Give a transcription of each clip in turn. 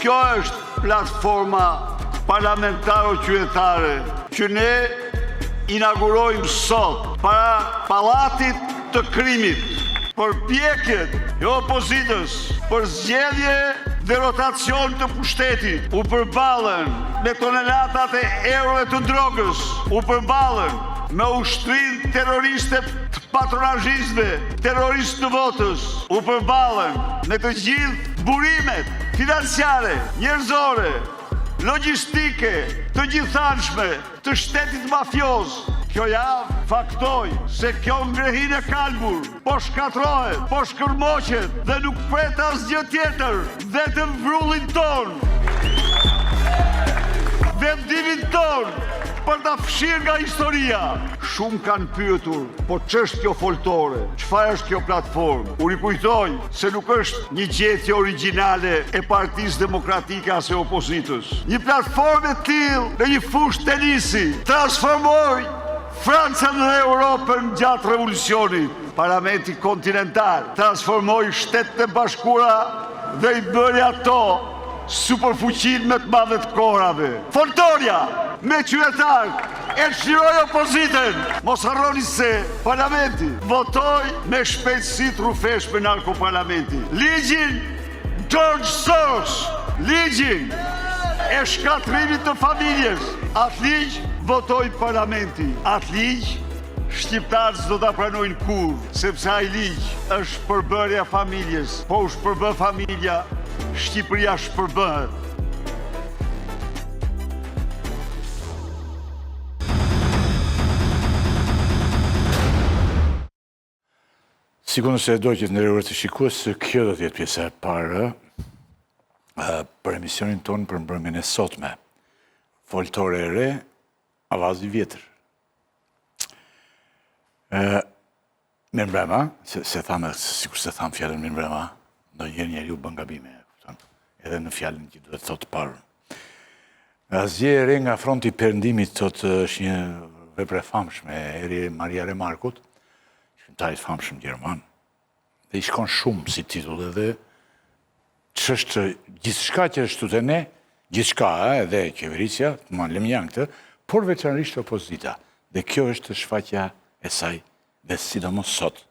Kjo është platforma parlamentaro-qytetare që ne inaugurojmë sot para pallatit të krimit. Përpjekjet e opozitës për zgjedhje dhe rotacion të pushtetit u përballën me tonelatat e eurove të drogës, u përballën me ushtrinë terroriste të patronazhistëve, terroristë të votës, u përballën me të gjithë burimet financiare, njerëzore, logjistike, të gjithanshme të shtetit mafioz. Kjo javë faktoi se kjo ngrehinë e kalbur po shkatërrohet, po shkërmoqet dhe nuk pret asgjë tjetër, vetëm vrullin tonë. Vendimin tonë për ta fshirë nga historia. Shumë kanë pyetur, po ç'është kjo foltore? Çfarë është kjo platformë? U rikujtoj se nuk është një gjetje origjinale e Partisë Demokratike as e opozitës. Një platformë e tillë në një fushë tenisi transformoi Francën dhe Europën gjatë revolucionit. Parlamenti kontinental transformoi Shtetet e Bashkuara dhe i bëri ato superfuqinë më të madhe të kohërave. Foltorja me qytetarët e çliroi opozitën! Mos harroni se Parlamenti votoi me shpejtësi të rrufeshme narkoparlamenti ligjin George Soros, ligjin e shkatërrimit të familjes. Atë ligj votoi Parlamenti. Atë ligj shqiptarët s'do ta pranojnë kurrë, sepse ai ligj është shpërbërja e familjes. Po u shpërbë familja, Shqipëria shpërbëhet. Sikundër e ndoqët të nderuar shikues, kjo do të jetë pjesa e parë për emisionin tonë për mbrëmjen e sotme. Foltore e re, avaz i vjetër. Mirëmbrëma, se, se thamë, sikur s'e thamë fjalën mirëmbrëma, ndonjëherë njeriu bën gabime, kupton, edhe në fjalën që duhet thotë të parën. Asgjë e re nga fronti i perëndimit, thotë është një vepër e famshme e Erich Maria Remarkut, shkrimtarit të famshëm gjerman, dhe i shkon shumë si titull edhe ç'është gjithçka që është te ne, gjithçka, edhe qeverisja, të ma lëmë mënjanë këtë, por veçanërisht opozita. Dhe kjo është shfaqja e saj dhe sidomos sot.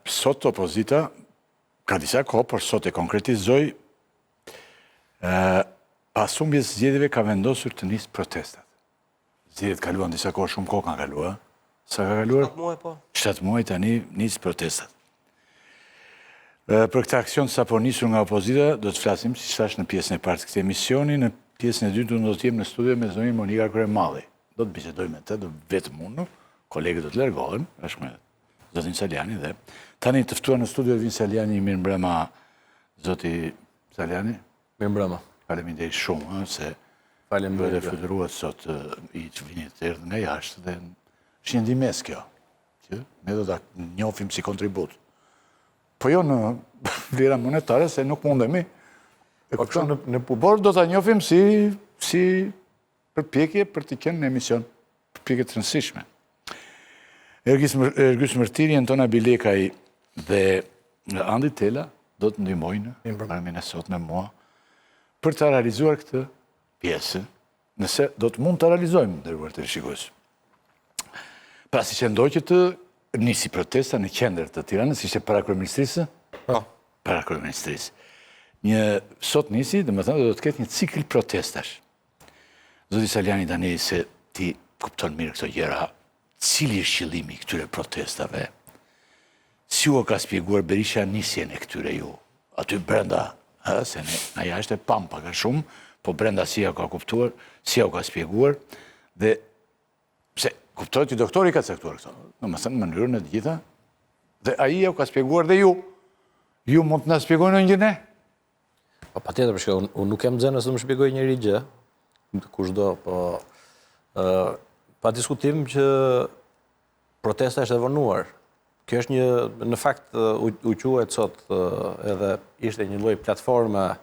Sot opozita ka disa kohë, por sot e konkretizoi, pas humbjes së zgjedhjeve ka vendosur të nisë protestat. Zgjedhjet kaluan disa kohë, shumë kohë kanë kaluar. Sa ka kaluar? 7 muaj po. 7 muaj tani nis protestat. Për këtë aksion sapo nisur nga opozita, do të flasim, siç thashë, në pjesën e parë të këtij emisioni, në pjesën e dytë unë do të jem në studio me zonjën Monika Kryemadhi. Do të bisedoj me të, do vetëm unë, kolegët do të largohen, bashkë me zotin Salianji dhe tani të ftuar në studio Ervin Salianji, mirëmbrëma zoti Salianji. Mirëmbrëma. Faleminderit shumë, ëh, se Faleminderit. Dhe fluturuat sot i që vinit të erdhët nga jashtë dhe është një ndihmesë kjo, që ne do ta njohim si kontribut. Po jo në vlera monetare se nuk mundemi. E po kupton? Në, në por do ta njohim si si përpjekje për të qenë në emision, përpjekje të rëndësishme. Ergys, Ergys Mërtiri, Entona Bilekaj dhe Andi Tela do të ndihmojnë në mbrëmjen e sotme mua për të realizuar këtë pjesë, nëse do të mund të realizojmë, nderuar teleshikues. Pra siç e ndoqët nisi protesta në qendër të Tiranës, ishte para kryeministrisë? Po. Para kryeministrisë. Një, sot nisi, domethënë, do të ketë një cikël protestash. Zoti Salianji tani se ti kupton mirë këto gjëra, cili është qëllimi i këtyre protestave? Si ua ka shpjeguar Berisha nisjen e këtyre ju? Aty brenda, ë, se ne nga jashtë e pamë pak a shumë, po brenda si ja ka kuptuar, si ja u ka shpjeguar dhe pse kuptohet që doktori ka caktuar këto, domethënë mënyrën e të gjitha dhe ai ja u ka shpjeguar dhe ju. Ju mund të na shpjegoni ndonjë gjë ne? Po patjetër, për shkak unë un nuk jam nxënës të më shpjegojë njeri gjë, kushdo, po ë pa diskutim që protesta është e vonuar. Kjo është një në fakt u, u quajt sot edhe ishte një lloj platforme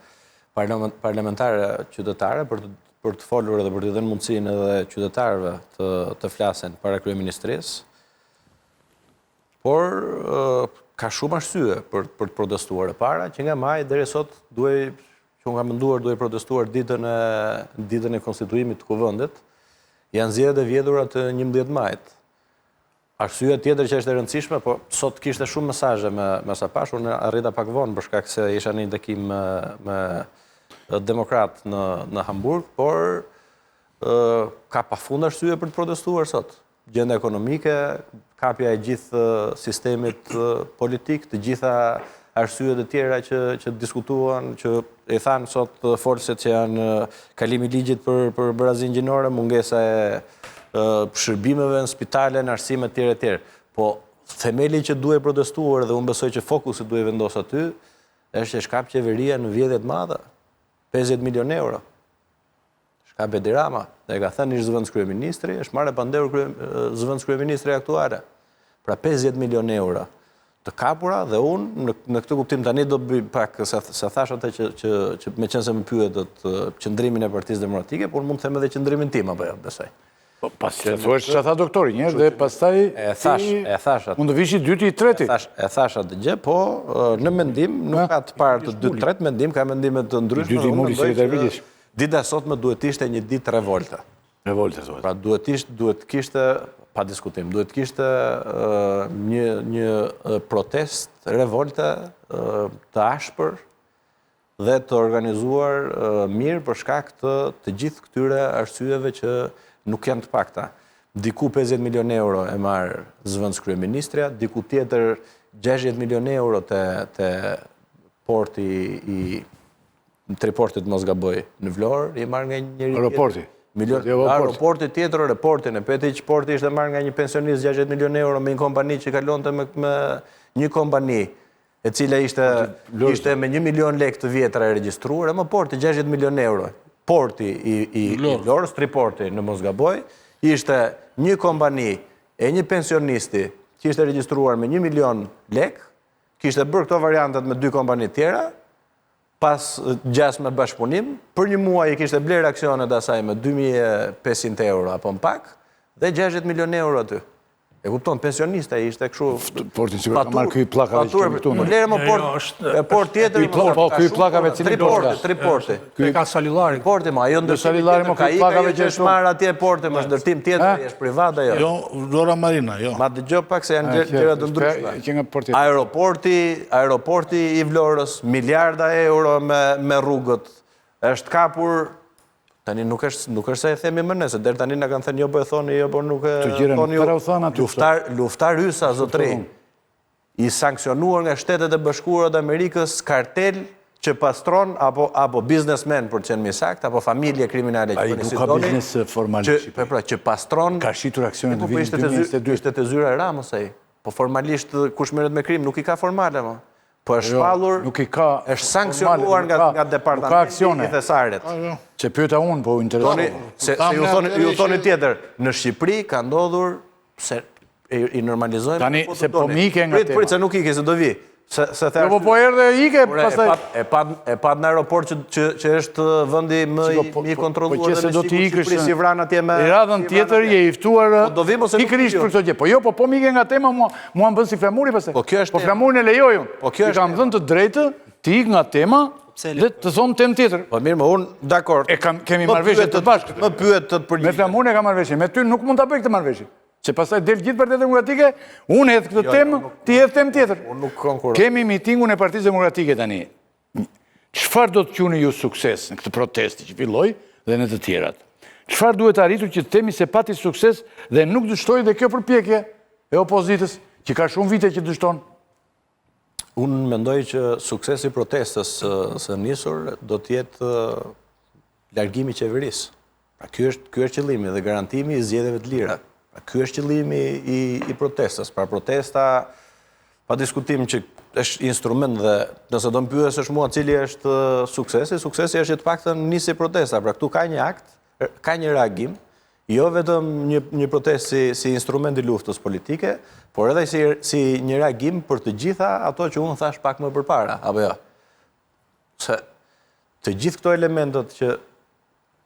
parlamentare qytetare për të për të folur edhe për të dhënë mundësinë edhe qytetarëve të të flasin para kryeministrisë. Por. Ka shumë arsye për për të protestuar. E para, që nga maji deri sot duhej që unë kam menduar duhej protestuar ditën e ditën e konstituimit të kuvendit, janë zgjedhjet e vjedhura të 11 majit. Arsyeja tjetër që është e rëndësishme, po sot kishte shumë mesazhe me me sa pashë, unë arrita pak vonë për shkak se isha në një takim me me demokratë në në Hamburg, por ë ka pafund arsye për të protestuar sot. Gjendja ekonomike, kapja e gjithë sistemit politik, të gjitha arsyet e tjera që që diskutuan, që i thanë sot folësit që janë kalimi i ligjit për për barazinë gjinore, mungesa e shërbimeve në spitale, në arsim e tjera e tjera. Po themeli që duhej protestuar dhe unë besoj që fokusi duhej vendos aty, është që është kap qeveria në vjedhje të madhe, 50 milion euro. Është kap Edi Rama, dhe e ka thënë ish zëvendëskryeministri, është marrë e pandehur krye, zëvendëskryeministri aktuale. Pra 50 milion euro të kapura dhe unë në, në këtë kuptim tani do bëj pak se se thashë atë që që që meqenëse më pyetët qëndrimin e Partisë Demokratike, por mund të them edhe qëndrimin tim apo jo, besoj. Po pas të thuash çfarë tha doktori, një dhe pastaj e thash, e thash atë. Mund të vish i dyti, i treti. E thash, e thash atë gjë, po në mendim nuk ka të parë të dytë, tretë mendim, ka mendime të ndryshme. I dyti Muli sekretari i përgjithshëm. Dita e sotme duhet të ishte një ditë revolte. Revolte thuhet. Pra duhet të ishte, duhet të kishte pa diskutim, duhet të kishte një një protestë revolte të ashpër dhe të organizuar mirë për shkak të të gjithë këtyre arsyeve që nuk janë të pakta. Diku 50 milion euro e marr zëvendëskryeministrja, diku tjetër 60 milion euro te te porti i Triportit mos gaboj në Vlorë, i marrë nga një njeri tjetër. Aeroporti. Milion, aeroporti tjetër, aeroportin e peti që porti ishte marrë nga një pensionist 60 milion euro me një kompani që kalonte me, me një kompani e cila ishte, ishte me një milion lek të vjetra e regjistruar, e më porti 60 milion euro. Porti i, i, i Vlorës, Triporti në mos gaboj, ishte një kompani e një pensionisti që ishte regjistruar me një milion lek, kishte bërë këto variantet me dy kompani tjera, pas gjasme bashkëpunim, për një muaj i kishte blerë aksionet asaj me 2500 euro apo më pak, dhe 60 milion euro aty. E kupton, pensionista ishte kështu. Portin sikur ka marrë ky i pllakave që kemi këtu. Po lere më port, jo, e port tjetër, po, po ky i pllakave cili do. Tri porti, tri porti. Ky ka Salillari. Porti më, ajo ndërtim. Salillari më ky i pllakave që është marrë atje porti, më është ndërtim tjetër, është privat ajo. Jo, Vlora Marina, jo. Ma dëgjo pak se janë gjëra të ndryshme. Që nga porti. Aeroporti, aeroporti i Vlorës, miliarda euro me me rrugët. Është kapur Tani nuk është nuk është se e themi më ne, se deri tani na kanë thënë jo po e thoni, jo po nuk e thoni ju. Luftar Luftar Hysa zotri. I sanksionuar nga Shtetet e Bashkuara të Amerikës, kartel që pastron apo apo biznesmen për të qenë më saktë, apo familje kriminale që bëni si doni. Ai nuk ka biznes formal në Shqipëri. Po pra, që pastron ka shitur aksionet në po, vitin 2022. Ishte te zyra e Ramës ai. Po formalisht kush merret me krim nuk i ka formale më. Po është jo, shpallur, nuk i ka është sanksionuar nga nga departamenti i thesarit. Jo. Se pyeta unë, po u interesova. Se, se ju thoni ju thoni tjetër, në Shqipëri ka ndodhur se i normalizojmë Tani po se po më ike nga tema. Prit, prit se nuk ike se do vi. Se se the. Jo, po po erdhe ike pastaj. E pat e pat në aeroport që që që është vendi më i po, i po, kontrolluar po, dhe se do të ikësh si vran atje me Radhën tjetër je i ftuar. Po do vim ose nuk pikërisht për këtë gjë. Po jo, po po më ike nga tema mua, mua më bën si Flamuri pastaj. Po kjo është Po Flamurin e lejoj unë. Po kjo është. I kam dhënë të drejtë të ikë nga tema dhe të thonë temë tjetër. Po mirë, më unë dakord. E kam kemi marrëveshje të bashkët. Më pyet të përgjigjem. Me Flamurin e kam marrëveshje, me ty nuk mund ta bëj këtë marrëveshje. Se pastaj del gjithë Partia Demokratike, unë hedh këtë jo, temë, ti hedh temë tjetër. Unë nuk konkurroj. Kemi mitingun e Partisë Demokratike tani. Çfarë do të quani ju sukses në këtë protestë që filloi dhe në të tjerat? Çfarë duhet arritur që të themi se pati sukses dhe nuk dështoi dhe kjo përpjekje e opozitës që ka shumë vite që dështon? Unë mendoj që suksesi i protestës së nisur do të jetë largimi i qeverisë. Pra ky është ky është qëllimi dhe garantimi i zgjedhjeve të lira. Pra ky është qëllimi i i protestës. Pra protesta pa diskutim që është instrument dhe nëse do më pyesësh mua cili është suksesi, suksesi është që të paktën nisi protesta. Pra këtu ka një akt, ka një reagim, jo vetëm një një protestë si si instrument i luftës politike, por edhe si si një reagim për të gjitha ato që unë thashë pak më përpara, apo jo. Se të gjithë këto elementët që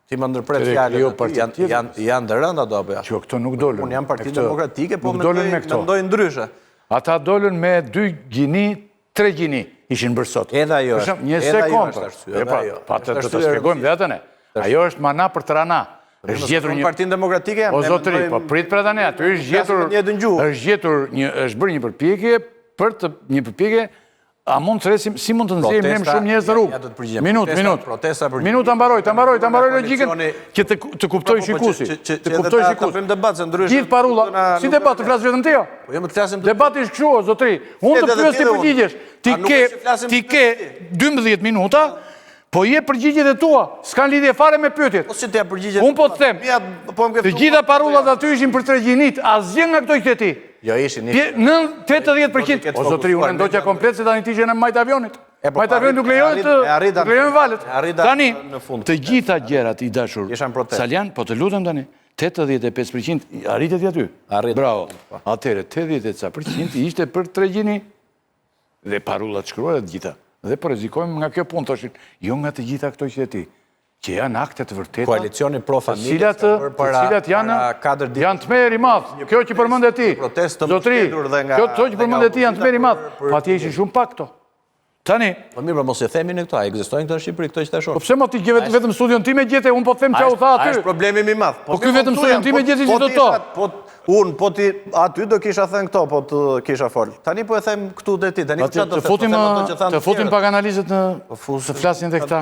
ti më ndërpret fjalën, jo, janë janë janë të rënda do apo jo? Jo, këto nuk dolën. Unë jam parti demokratike, po mendoj mendoj ndryshe. Ata dolën me dy gjini, tre gjini ishin bërë sot. Edhe ajo është. Një sekondë. Është arsye, edhe pra, ajo. Pa të të shpjegojmë dhe atë ne. Ajo është mana për të rana. Është gjetur një Partinë Demokratike jam. O zotëri, po prit pra tani, aty është gjetur është gjetur një është bërë një përpjekje për të një përpjekje A mund të thërrasim, si mund të nxjerrim ne më shumë njerëz në rrugë? Minutë, minutë. Protesta për Minutë ta mbaroj, ta mbaroj, ta mbaroj logjikën që të të kuptojë po, po, shikuesi. Të kuptojë shikuesi. Të debat se ndryshe. Gjithë parulla, si debat të flasësh vetëm ti jo? Po jo, më të flasim. Debati është kështu, o zotëri. Unë të pyes ti përgjigjesh. Ti ke ti ke 12 minuta, po jep përgjigjet e tua, s'kan lidhje fare me pyetjet. Po si të jap përgjigjet? Unë po të them. Po të gjitha parullat aty ishin për tre gjinitë, asgjë nga këto që the ti. Jo ishin, ishin. Në 80%. O zotëri, unë e ndoqa komplet se tani ti ishe në majë të avionit. E, po, Majë të avionit nuk lejohet, nuk lejohen valët. Tani, të gjitha gjërat i dashur. Isha në protestë. Salian, po të lutem tani, 85% arrite ti aty. Arrita. Bravo. Po. Atëherë 80 e ca përqind ishte për tre gjini dhe parullat shkruara të gjitha. Dhe po rrezikojmë nga kjo punë, thoshin, jo nga të gjitha këto që the ti. Që janë akte të vërteta. Koalicioni pro familjes ka bërë para të cilat janë katër ditë. Janë tmerr i madh. Kjo që përmende ti. Protestë të mbështetur dhe nga Kjo këto që përmende ti janë tmerr i madh. Po atje ishin shumë pak këto. Tani, Po mirë, po mos i themi ne këto, a ekzistojnë këto në Shqipëri, këto që thashë unë? Po pse mo ti gje vetëm studion time gjete, unë po të them çfarë u tha aty. A është problemi më i madh? Po, po ky vetëm studion time gjeti si do to. Po unë po ti aty do kisha thënë këto, po të kisha fol. Tani po e them këtu te ti, tani çfarë do të futim të futim pak analistët në po të flasin dhe këta.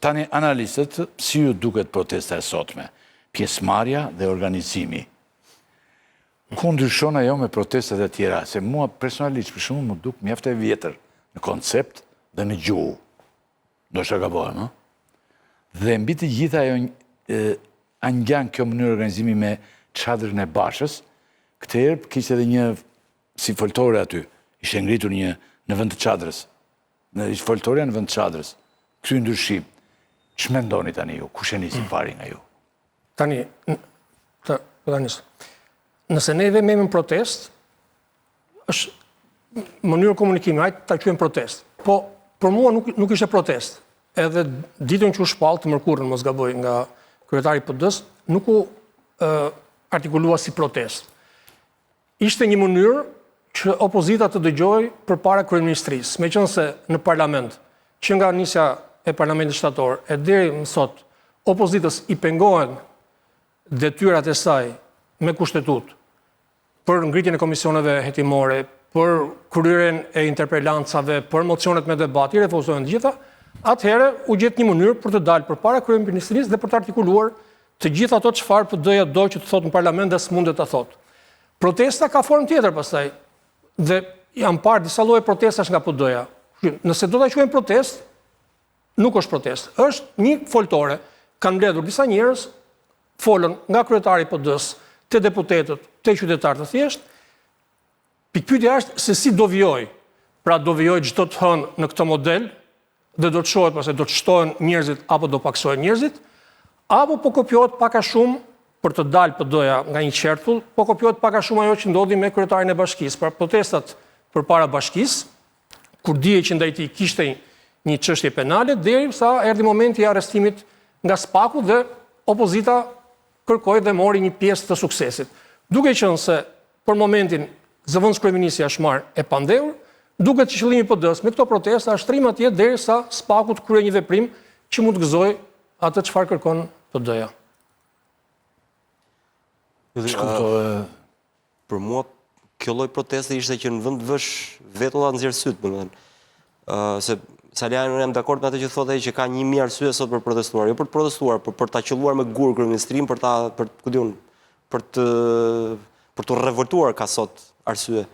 Tani analistët, si ju duket protesta e sotme? Pjesëmarrja dhe organizimi. Ku ndryshon ajo me protestat e tjera? Se mua personalisht, për shembull, m'u duk mjaft e vjetër në koncept dhe në gjuhë. Ndoshta gabohem, ë? Dhe mbi të gjitha ajo a ngjan kjo mënyrë organizimi me çadrën e Bashës, këtë herë kishte edhe një si foltore aty, ishte ngritur një në vend të çadrës. Në ishte foltorja në vend të çadrës. Ky ndryshim. Ç'mendoni tani ju? Kush e nis i pari nga ju? Tani, të, po ta nis. Nëse ne vëmë emrin protestë, është mënyrë komunikimi, hajt ta quajmë protestë. Po, për mua nuk, nuk ishte protestë. Edhe ditën që u shpall të mërkurën, mos gaboj, nga kryetari i PD-së, nuk u e, artikulua si protestë. Ishte një mënyrë që opozita të dëgjohej përpara kryeministrisë, meqenëse në parlament, që nga nisja e parlamentit shtator e deri më sot, opozitës i pengohen detyrat e saj me kushtetutë për ngritjen e komisioneve hetimore, për kryerjen e interpelancave, për mocionet me debat, i refuzohen të gjitha, atëherë u gjet një mënyrë për të dalë përpara kryeministrisë dhe për të artikuluar Të gjitha ato çfarë PD-ja do që të thotë në parlament dhe s'mundet ta thotë. Protesta ka formë tjetër pastaj. Dhe janë parë disa lloje protestash nga PD-ja. Nëse do ta quajmë protestë, nuk është protestë. Është një foltore. Kanë mbledhur disa njerëz, folën nga kryetari i PD-së, te deputetët, te qytetarë të thjeshtë. Pikëpyetja është se si do vijojë. Pra do vijojë çdo të hënë në këtë model, dhe do të shohet pastaj do të shtohen njerëzit apo do paksohen njerëzit, apo po kopjohet pak a shumë për të dalë PD-ja nga një qertull, po kopjohet pak a shumë ajo që ndodhi me kryetarin e bashkisë, pra protestat përpara bashkisë, kur dihej që ndaj tij kishte një çështje penale, derisa erdhi momenti i arrestimit nga SPAK-u dhe opozita kërkoi dhe mori një pjesë të suksesit. Duke qenë se Për momentin, zëvendëskryeministrja është marrë e pandehur, duket që qëllimi i PD-së me këto protesta është të rrimë atje derisa SPAK-u të kryejë një veprim që mund të gëzojë atë çfarë kërkon PD-ja. Ç'kuptove? Për mua kjo lloj proteste ishte që në vend të vësh vetulla nxjerr sytë, domethënë. Ë se Salianji unë jam dakord me atë që thotë ai që ka 1000 arsye sot për protestuar, jo për të protestuar, por për ta qëlluar me gur kryeministrinë, për ta për ku di unë, për të për t'u revoltuar ka sot arsye.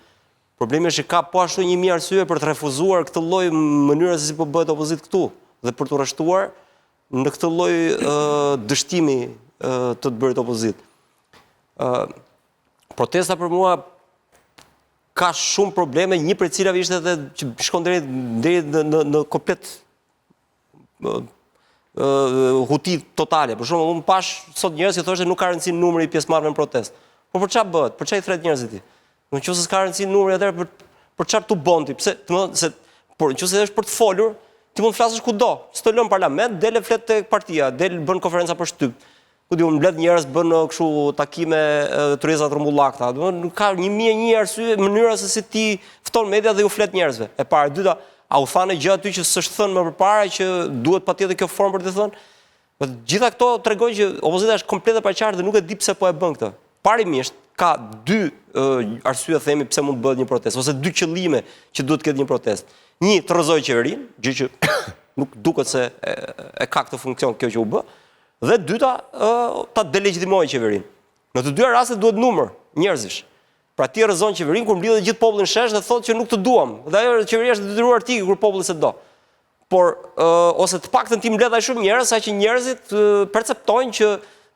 Problemi është që ka po ashtu 1000 arsye për të refuzuar këtë lloj mënyre se si po bëhet opozitë këtu dhe për t'u rreshtuar në këtë lloj dështimi të të bërit opozitë. Ë protesta për mua ka shumë probleme, një prej cilave ishte edhe që shkon deri deri në në, në komplet huti totale. Për shembull, unë pashë sot njerëz që thoshte nuk ka rëndësi numri i pjesëmarrësve në protestë. Po për çfarë bëhet? Për çfarë i thret njerëzit ti? Në qoftë se s'ka rëndësi numri atëherë për për çfarë tubon ti? Pse, domethënë se por në qoftë se është për të folur, ti mund të flasësh kudo. S'të lënë në parlament, del e flet tek partia, del bën konferenca për shtyp. Ku di unë, mbledh njerëz, bën kështu takime tryeza të rrumbullakta. Domethënë nuk ka 1001 arsye, mënyra se si ti fton media dhe ju flet njerëzve. E para, e dyta, a u tha ndonjë gjë aty që s'është thënë më përpara që duhet patjetër kjo formë për të thënë? Po të gjitha këto tregojnë që opozita është komplet e paqartë dhe nuk e di pse po e bën këtë. Parimisht ka dy arsye themi pse mund të bëhet një protestë ose dy qëllime që duhet të ketë një protestë. Një, të rrëzojë qeverinë, gjë që nuk duket se e, e ka këtë funksion kjo që u bë. Dhe e dyta, ta delegjitimojë qeverinë. Në të dyja rastet duhet numër njerëzish. Pra ti rrëzon qeverinë kur mblidhet gjithë populli në shesh dhe thotë që nuk të duam. Dhe ajo qeveria është e detyruar të ikë kur populli s'e do. Por ose të paktën ti mbledh aq shumë njerëz saqë njerëzit perceptojnë që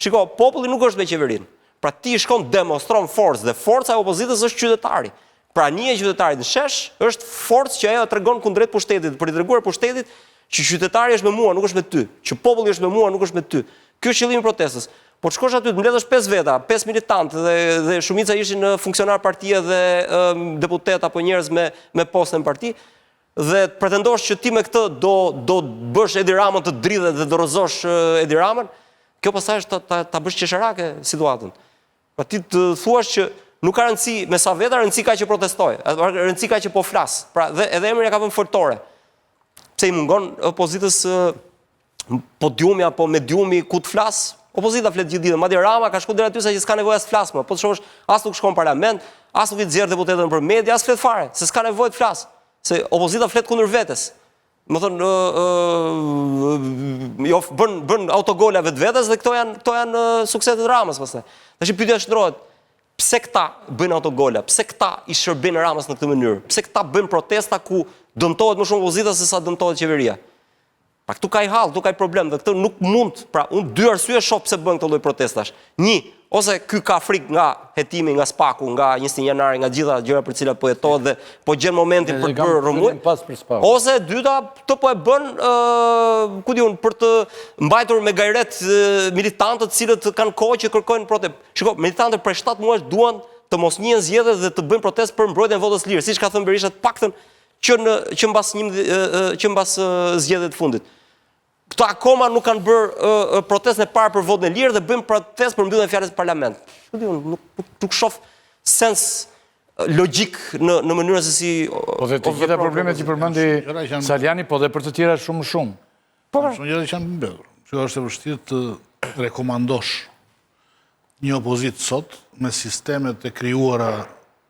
shiko, populli nuk është me qeverinë. Pra ti shkon demonstron forcë dhe forca e opozitës është qytetari. Prania e qytetarit në shesh është forcë që ajo tregon kundrejt pushtetit, për t'i treguar pushtetit që qytetari është me mua, nuk është me ty, që populli është me mua, nuk është me ty. Ky është qëllimi i protestës. Po të shkosh aty të mbledhësh 5 veta, 5 militantë dhe dhe shumica ishin funksionarë partie dhe deputetë apo njerëz me me poste në parti dhe të pretendosh që ti me këtë do do bësh Edi Ramën të dridhet dhe do rrëzosh Edi Ramën, kjo pastaj është ta, ta, ta bësh qesharake situatën. Pra ti të thuash që nuk ka rëndësi me sa veta, rëndësi ka që protestoj, rëndësi ka që po flas. Pra dhe edhe emrin e ka vënë foltore. Pse i mungon opozitës podiumi apo mediumi ku të flas? Opozita flet gjithë ditën. Madje Rama ka shkuar deri aty sa që s'ka nevojë as të flas më. Po të shohësh, as nuk shkon në parlament, as nuk i nxjerr deputetët për media, as flet fare, se s'ka nevojë të flas. Se opozita flet kundër vetes. Domethënë, jo, bën, bën autogola vetvetes dhe këto janë, këto janë sukseset e Ramës, pastaj. Tashi pyetja shtrohet, pse këta bëjnë autogola, pse këta i shërbejnë Ramës në këtë mënyrë, pse këta bëjnë protesta ku dëmtohet më shumë opozita se sa dëmtohet qeveria. Pra këtu ka i hall, këtu ka i problem dhe këtë nuk mund, pra unë dy arsye shoh pse bën këto lloj protestash. Një, ose ky ka frikë nga hetimi, nga SPAK-u, nga 21 janari, nga gjitha gjëra për të cilat po hetohet dhe po gjen momentin për të bërë rrëmujë. Ose e dyta, këtë po e bën, ë, ku di unë, për të mbajtur me gajret militantët të cilët kanë kohë që kërkojnë protestë. Shiko, militantët prej 7 muajsh duan të mos njihen zgjedhjet dhe të bëjnë protestë për mbrojtjen e votës lirë, siç ka thënë Berisha të paktën që në që mbas një që mbas zgjedhjeve të fundit. Këto akoma nuk kanë bërë protestën e parë për votën e lirë dhe bëjnë protestë për mbylljen e fjalës në parlament. Ku di unë, nuk nuk, nuk shoh sens logjik në në mënyrën se si Po dhe të gjitha problemet që përmendi Salianji, po dhe për të tjera shumë shumë. Po, po. Shumë gjëra që janë mbledhur. Që është e vështirë të rekomandosh një opozitë sot me sistemet e krijuara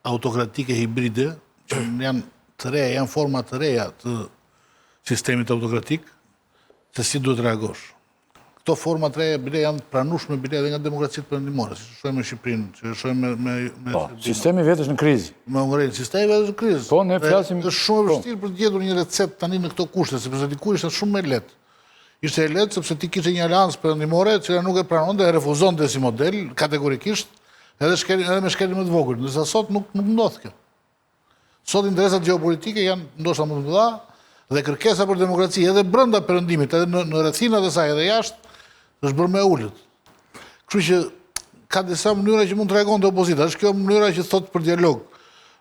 autokratike hibride, që janë të reja, janë forma të reja të sistemit autokratik, se si duhet reagosh. Këto forma të reja bile janë pranueshme bile edhe nga demokracitë perëndimore, siç e shohim me Shqipërinë, siç e shohim me me me po, sistemi vetë është në krizë. Me Hungarinë, sistemi vetë është në krizë. Po, ne flasim është shumë e po. vështirë për të gjetur një recetë tani në këto kushte, sepse dikur ishte shumë më e lehtë. Ishte e lehtë sepse ti kishe një aleancë perëndimore e cila nuk e pranonte, e refuzonte si model kategorikisht, edhe shkelin edhe me shkelin më të vogël, ndërsa sot nuk nuk ndodh kjo. Sot interesat gjeopolitike janë ndoshta më të mëdha dhe kërkesa për demokraci edhe brenda perëndimit, edhe në në rrethinat e saj edhe jashtë është bërë më e ulët. Kështu që ka disa mënyra që mund të reagonte opozita. Është kjo mënyra që thotë për dialog.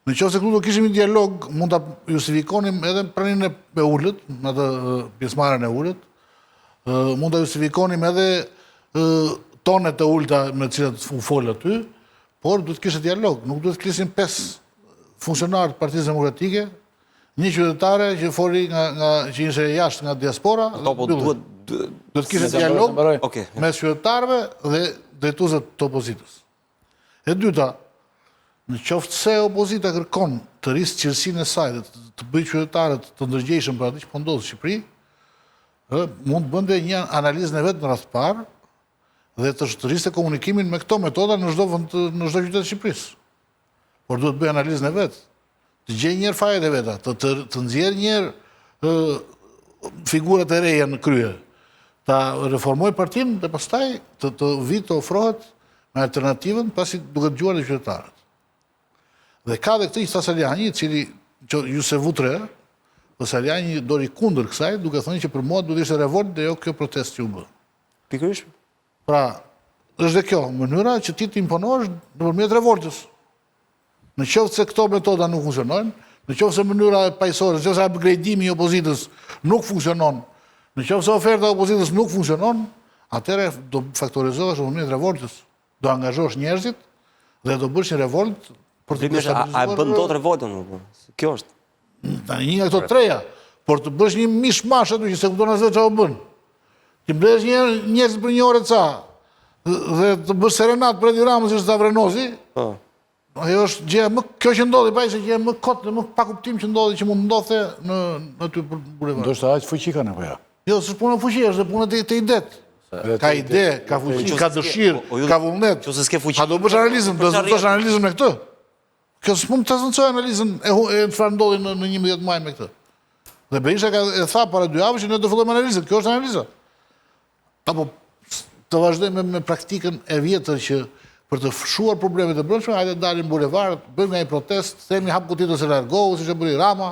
Në qoftë se këtu do kishim një dialog, mund ta justifikonim edhe praninë e ulët, në atë pjesëmarrjen e ulët, mund ta justifikonim edhe tonet e ulëta me të cilat u fol aty, por duhet të kishte dialog, nuk duhet të flisnin pesë funksionarë të Partisë Demokratike, një qytetare që foli nga, nga që ishte jashtë nga diaspora, Ato po duhet do të kishte dialog mes qytetarëve dhe drejtuesve të opozitës. E dyta, në qoftë se opozita kërkon të rrisë cilësinë e saj dhe të bëjë qytetarët të ndërgjegjshëm për atë që po ndodh në Shqipëri, ë, mund të bënte një analizën e vet në radhë të parë dhe të rriste komunikimin me këto metoda në çdo vend në çdo qytet të Shqipërisë. Por duhet të bëjë analizën e vet, të gjejë një herë fajet e veta, të të, të nxjerrë një herë figurat e reja në krye, ta reformojë partinë dhe pastaj të të vijë të ofrohet me alternativën pasi duke dëgjuar dhe qytetarët. Dhe ka dhe këtë që tha Salianji, i cili që ju s'e vutë re, po Salianji doli kundër kësaj, duke thënë që për mua duhet ishte revoltë dhe jo kjo protestë që u bë. Pikërisht. Pra, është dhe kjo mënyra që ti të imponohesh nëpërmjet revoltës. Në qoftë se këto metoda nuk funksionojnë, në qoftë se mënyra paqësore, në qoftë se upgradeimi i opozitës nuk funksionon, në qoftë se oferta e opozitës nuk funksionon, Atëherë do faktorizohesh nëpërmjet revoltës. Do angazhosh njerëzit dhe do bësh një revoltë për të destabilizuar. A e bën dot revoltën? Po? Kjo është. Tani një nga këto treja, por të bësh një mish mash aty që s'e kupton as vetë çfarë bën. Të mbledhësh një njerëz për një orë ca dhe të bësh serenatë për Edi Ramën si Savrenozi. Po. Ajo është gjëja më kjo që ndodhi, pa ishte gjëja më kot dhe më pa kuptim që ndodhi që mund të ndodhte në aty për bulevard. Ndoshta aq fuqi kanë apo jo? Jo, s'është puna fuqi, është puna te te idetë. Ka ide, ka fuqi, ka dëshirë, ka vullnet. Nëse s'ke fuqi. A do bësh analizën, do të bësh analizën me këtë? Kjo s'mund të zëvendësojë analizën e e çfarë ndodhi në në 11 maj me këtë. Dhe Berisha ka e tha para dy javësh që ne do fillojmë analizën. Kjo është analiza. Apo të vazhdojmë me, me praktikën e vjetër që për të shuar problemet e brendshme, hajde dalim në bulevard, bëjmë nga një protestë, themi hap kutitë ose largohu, siç e bëri Rama,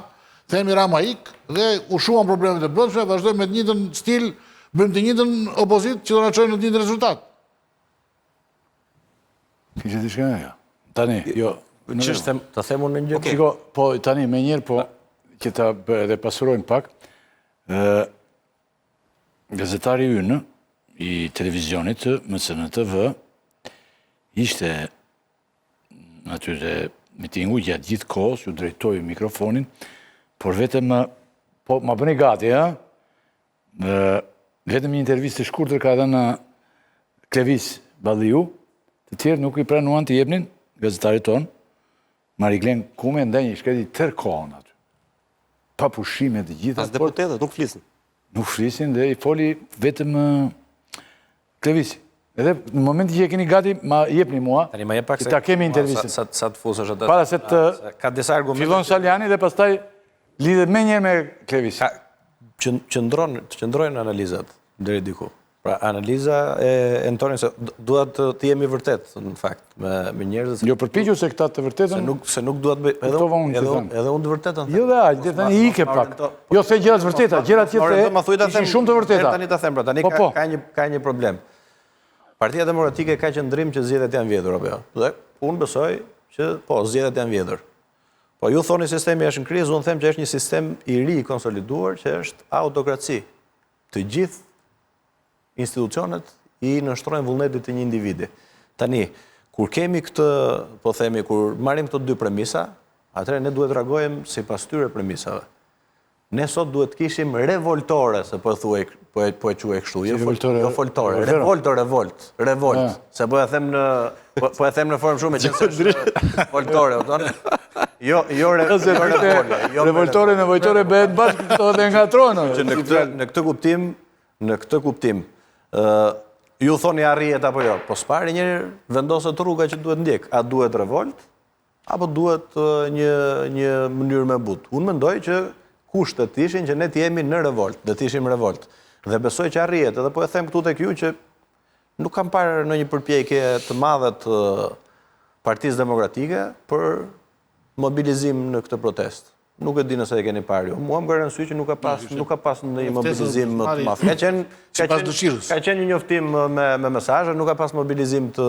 themi Rama ik dhe u shuan problemet e brendshme, vazhdojmë me të njëjtën stil, bëjmë të njëjtën opozitë që do na çojë në të njëjtin rezultat. Kishte diçka ajo. Tani, jo. Ç'është të them unë një gjë? Shiko, po tani menjëherë po që ta edhe pasurojmë pak. Ë Gazetari ynë i televizionit MCN TV ishte aty te mitingu gjatë gjithë kohës, ju drejtoi mikrofonin, por vetëm, po ma bëni gati, ha? Vetëm një intervistë të shkurtër ka dhënë Klevis Balliu, të tjerë nuk i pranuan të jepnin gazetarit tonë, Mariglen Kume ndenji i shkreti tërë kohën aty. Pa pushime të gjitha. As deputetët nuk flisnin. Nuk flisnin dhe i foli vetëm Klevisi. Edhe në momentin që e keni gati, ma jepni mua, Tani ma jep pak se ta kemi intervistën. Sa, sa të fusësh atë. Para se të ka disa argumente. Fillon Salianji dhe pastaj lidhet menjëherë me Klevisin. Ka qëndron, qëndrojnë analizat deri diku. Pra, analiza e Entonit, se dua të, të jemi vërtet, në fakt, me, me njerëzit. Jo, përpiqu se këta të vërtetën... Se nuk, se nuk dua të bëj... Edhe, edhe, edhe unë të vërtetën. Jo dhe aq, dhe tani ike pak. Jo, the gjëra të vërteta, gjërat që the, ishin shumë të vërteta. Tani ta them, pra, tani po, po. ka, një, ka një problem. Partia Demokratike ka qëndrim që zgjedhjet janë vjedhur, apo jo? Dhe unë besoj që, po, zgjedhjet janë vjedhur. Po, ju thoni sistemi është në krizë, unë them që është një sistem i ri i konsoliduar, që është autokraci. Të gjithë institucionet i nënshtrojnë vullnetit të një individi. Tani, kur kemi këtë, po themi, kur marrim këto dy premisa, atëherë ne duhet të reagojmë sipas këtyre premisave. Ne sot duhet të kishim revoltore, se po e thuaj, po e po e quaj kështu, jo revoltore, jo foltore, revolto, revolt, revolt, se po e them në po, po e them në formë shumë që është foltore, kupton? Jo, jo, re, jo revole, jo revoltore me vojtore bëhet bashkë këto dhe ngatërrohen. Që në këtë në këtë kuptim, në këtë kuptim, ë ju thoni arrihet apo jo, po s'pari njëherë vendoset rruga që duhet ndjek. A duhet revolt apo duhet një një mënyrë më e butë? Unë mendoj që kushtet ishin që ne të jemi në revolt, dhe të ishim revolt. Dhe besoj që arrihet, edhe po e them këtu tek ju që Nuk kam parë ndonjë përpjekje të madhe të Partisë Demokratike për mobilizim në këtë protestë. Nuk e di nëse e keni parë ju. Mua më ka rënë në sy që nuk ka pas nuk ka pas ndonjë mobilizim më të madh. Ka qenë ka qenë ka qenë një njoftim me me mesazhe, nuk ka pas mobilizim të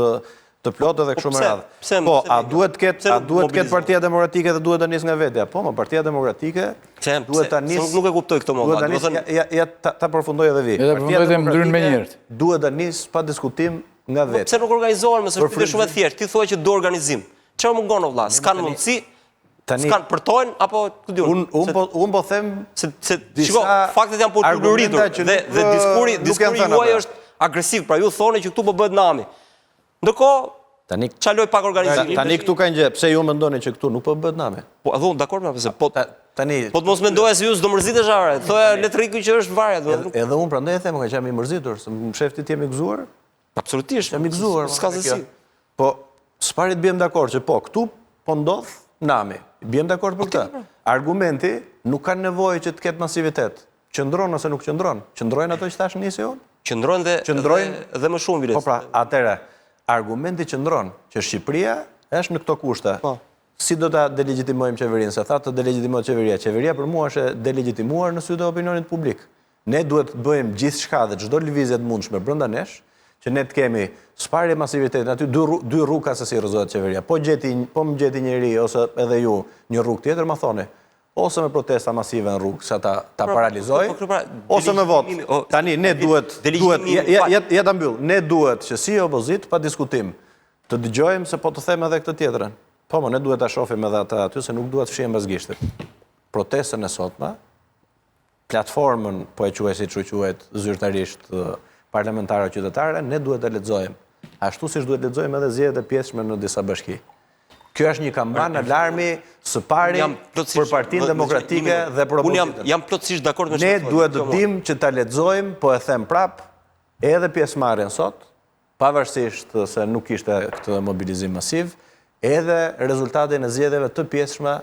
të plotë edhe po kështu me radhë. Po, a duhet të ketë a duhet të ketë Partia Demokratike dhe duhet ta nisë nga vetja? Po, më Partia Demokratike duhet ta nisë. Nuk e kuptoj këtë moment. Duhet ta nisë, ja ja ta përfundoj edhe vi. Partia Demokratike duhet ta nisë pa diskutim nga po, vetja. Pse nuk organizohen, më është pyetje shumë e thjeshtë. Ti thua që do organizim. Çfarë mungon o vlla? S'kan mundësi, Tani s'kan përtojnë apo ku di unë? Un un po un po them se se shiko, faktet janë po të uluritur dhe dhe diskuri diskuri juaj është agresiv, pra ju thoni që këtu po bëhet nami. Ndërkohë, tani çaloj pak organizimin. Tani këtu ka një gjë, pse ju mendoni që këtu nuk po bëhet nami? Po edhe unë dakord me pse, po tani po të mos mendoja se ju s'do mërzitesh are, thoja le të rriku që është varja, do. Edhe, edhe unë prandaj e them, ka jam i mërzitur, se më shef ti të jem i gëzuar. Absolutisht, jam i gëzuar. S'ka se si. Po, së pari të biem dakord që po, këtu po ndodh nami. Biem dakord për këtë. Po. Argumenti nuk ka nevojë që të ketë masivitet. Qëndron ose nuk qëndron? Qëndrojnë ato që thashë nisi unë? Qëndrojnë dhe qëndrojnë dhe më shumë biles. Po pra, atëherë argumenti qëndron që Shqipëria është në këto kushte. Po. Si do ta delegjitimojmë qeverinë? Se tha të delegjitimohet qeveria. Qeveria për mua është e delegjitimuar në sytë e opinionit publik. Ne duhet të bëjmë gjithçka dhe çdo lëvizje të mundshme brenda nesh, që ne të kemi së pari masivitetin aty dy dy rrugë ka se si rrëzohet qeveria. Po gjeti, po më gjeti njeri ose edhe ju një rrugë tjetër, ma thoni. Ose me protesta masive në rrugë, sa ta ta pra, paralizojë, po, po, pra, ose me votë. Tani ne duhet duhet ja ja ja ta mbyll. Ne duhet që si opozitë pa diskutim të dëgjojmë se po të them edhe këtë tjetrën. Po, mo, ne duhet ta shohim edhe atë aty se nuk duhet të fshihem pas gishtit. Protestën e sotme, platformën, po e quaj siç u quajt zyrtarisht parlamentare qytetare, ne duhet ta lexojmë. Ashtu siç duhet lexojmë edhe zgjedhjet e pjesshme në disa bashki. Kjo është një kambanë alarmi së pari për Partinë Demokratike dhe për opozitën. Unë jam plotësisht dakord me Ne duhet të dimë që ta lexojmë, po e them prap, edhe pjesëmarrjen sot, pavarësisht se nuk kishte këtë mobilizim masiv, edhe rezultatin e zgjedhjeve të pjesshme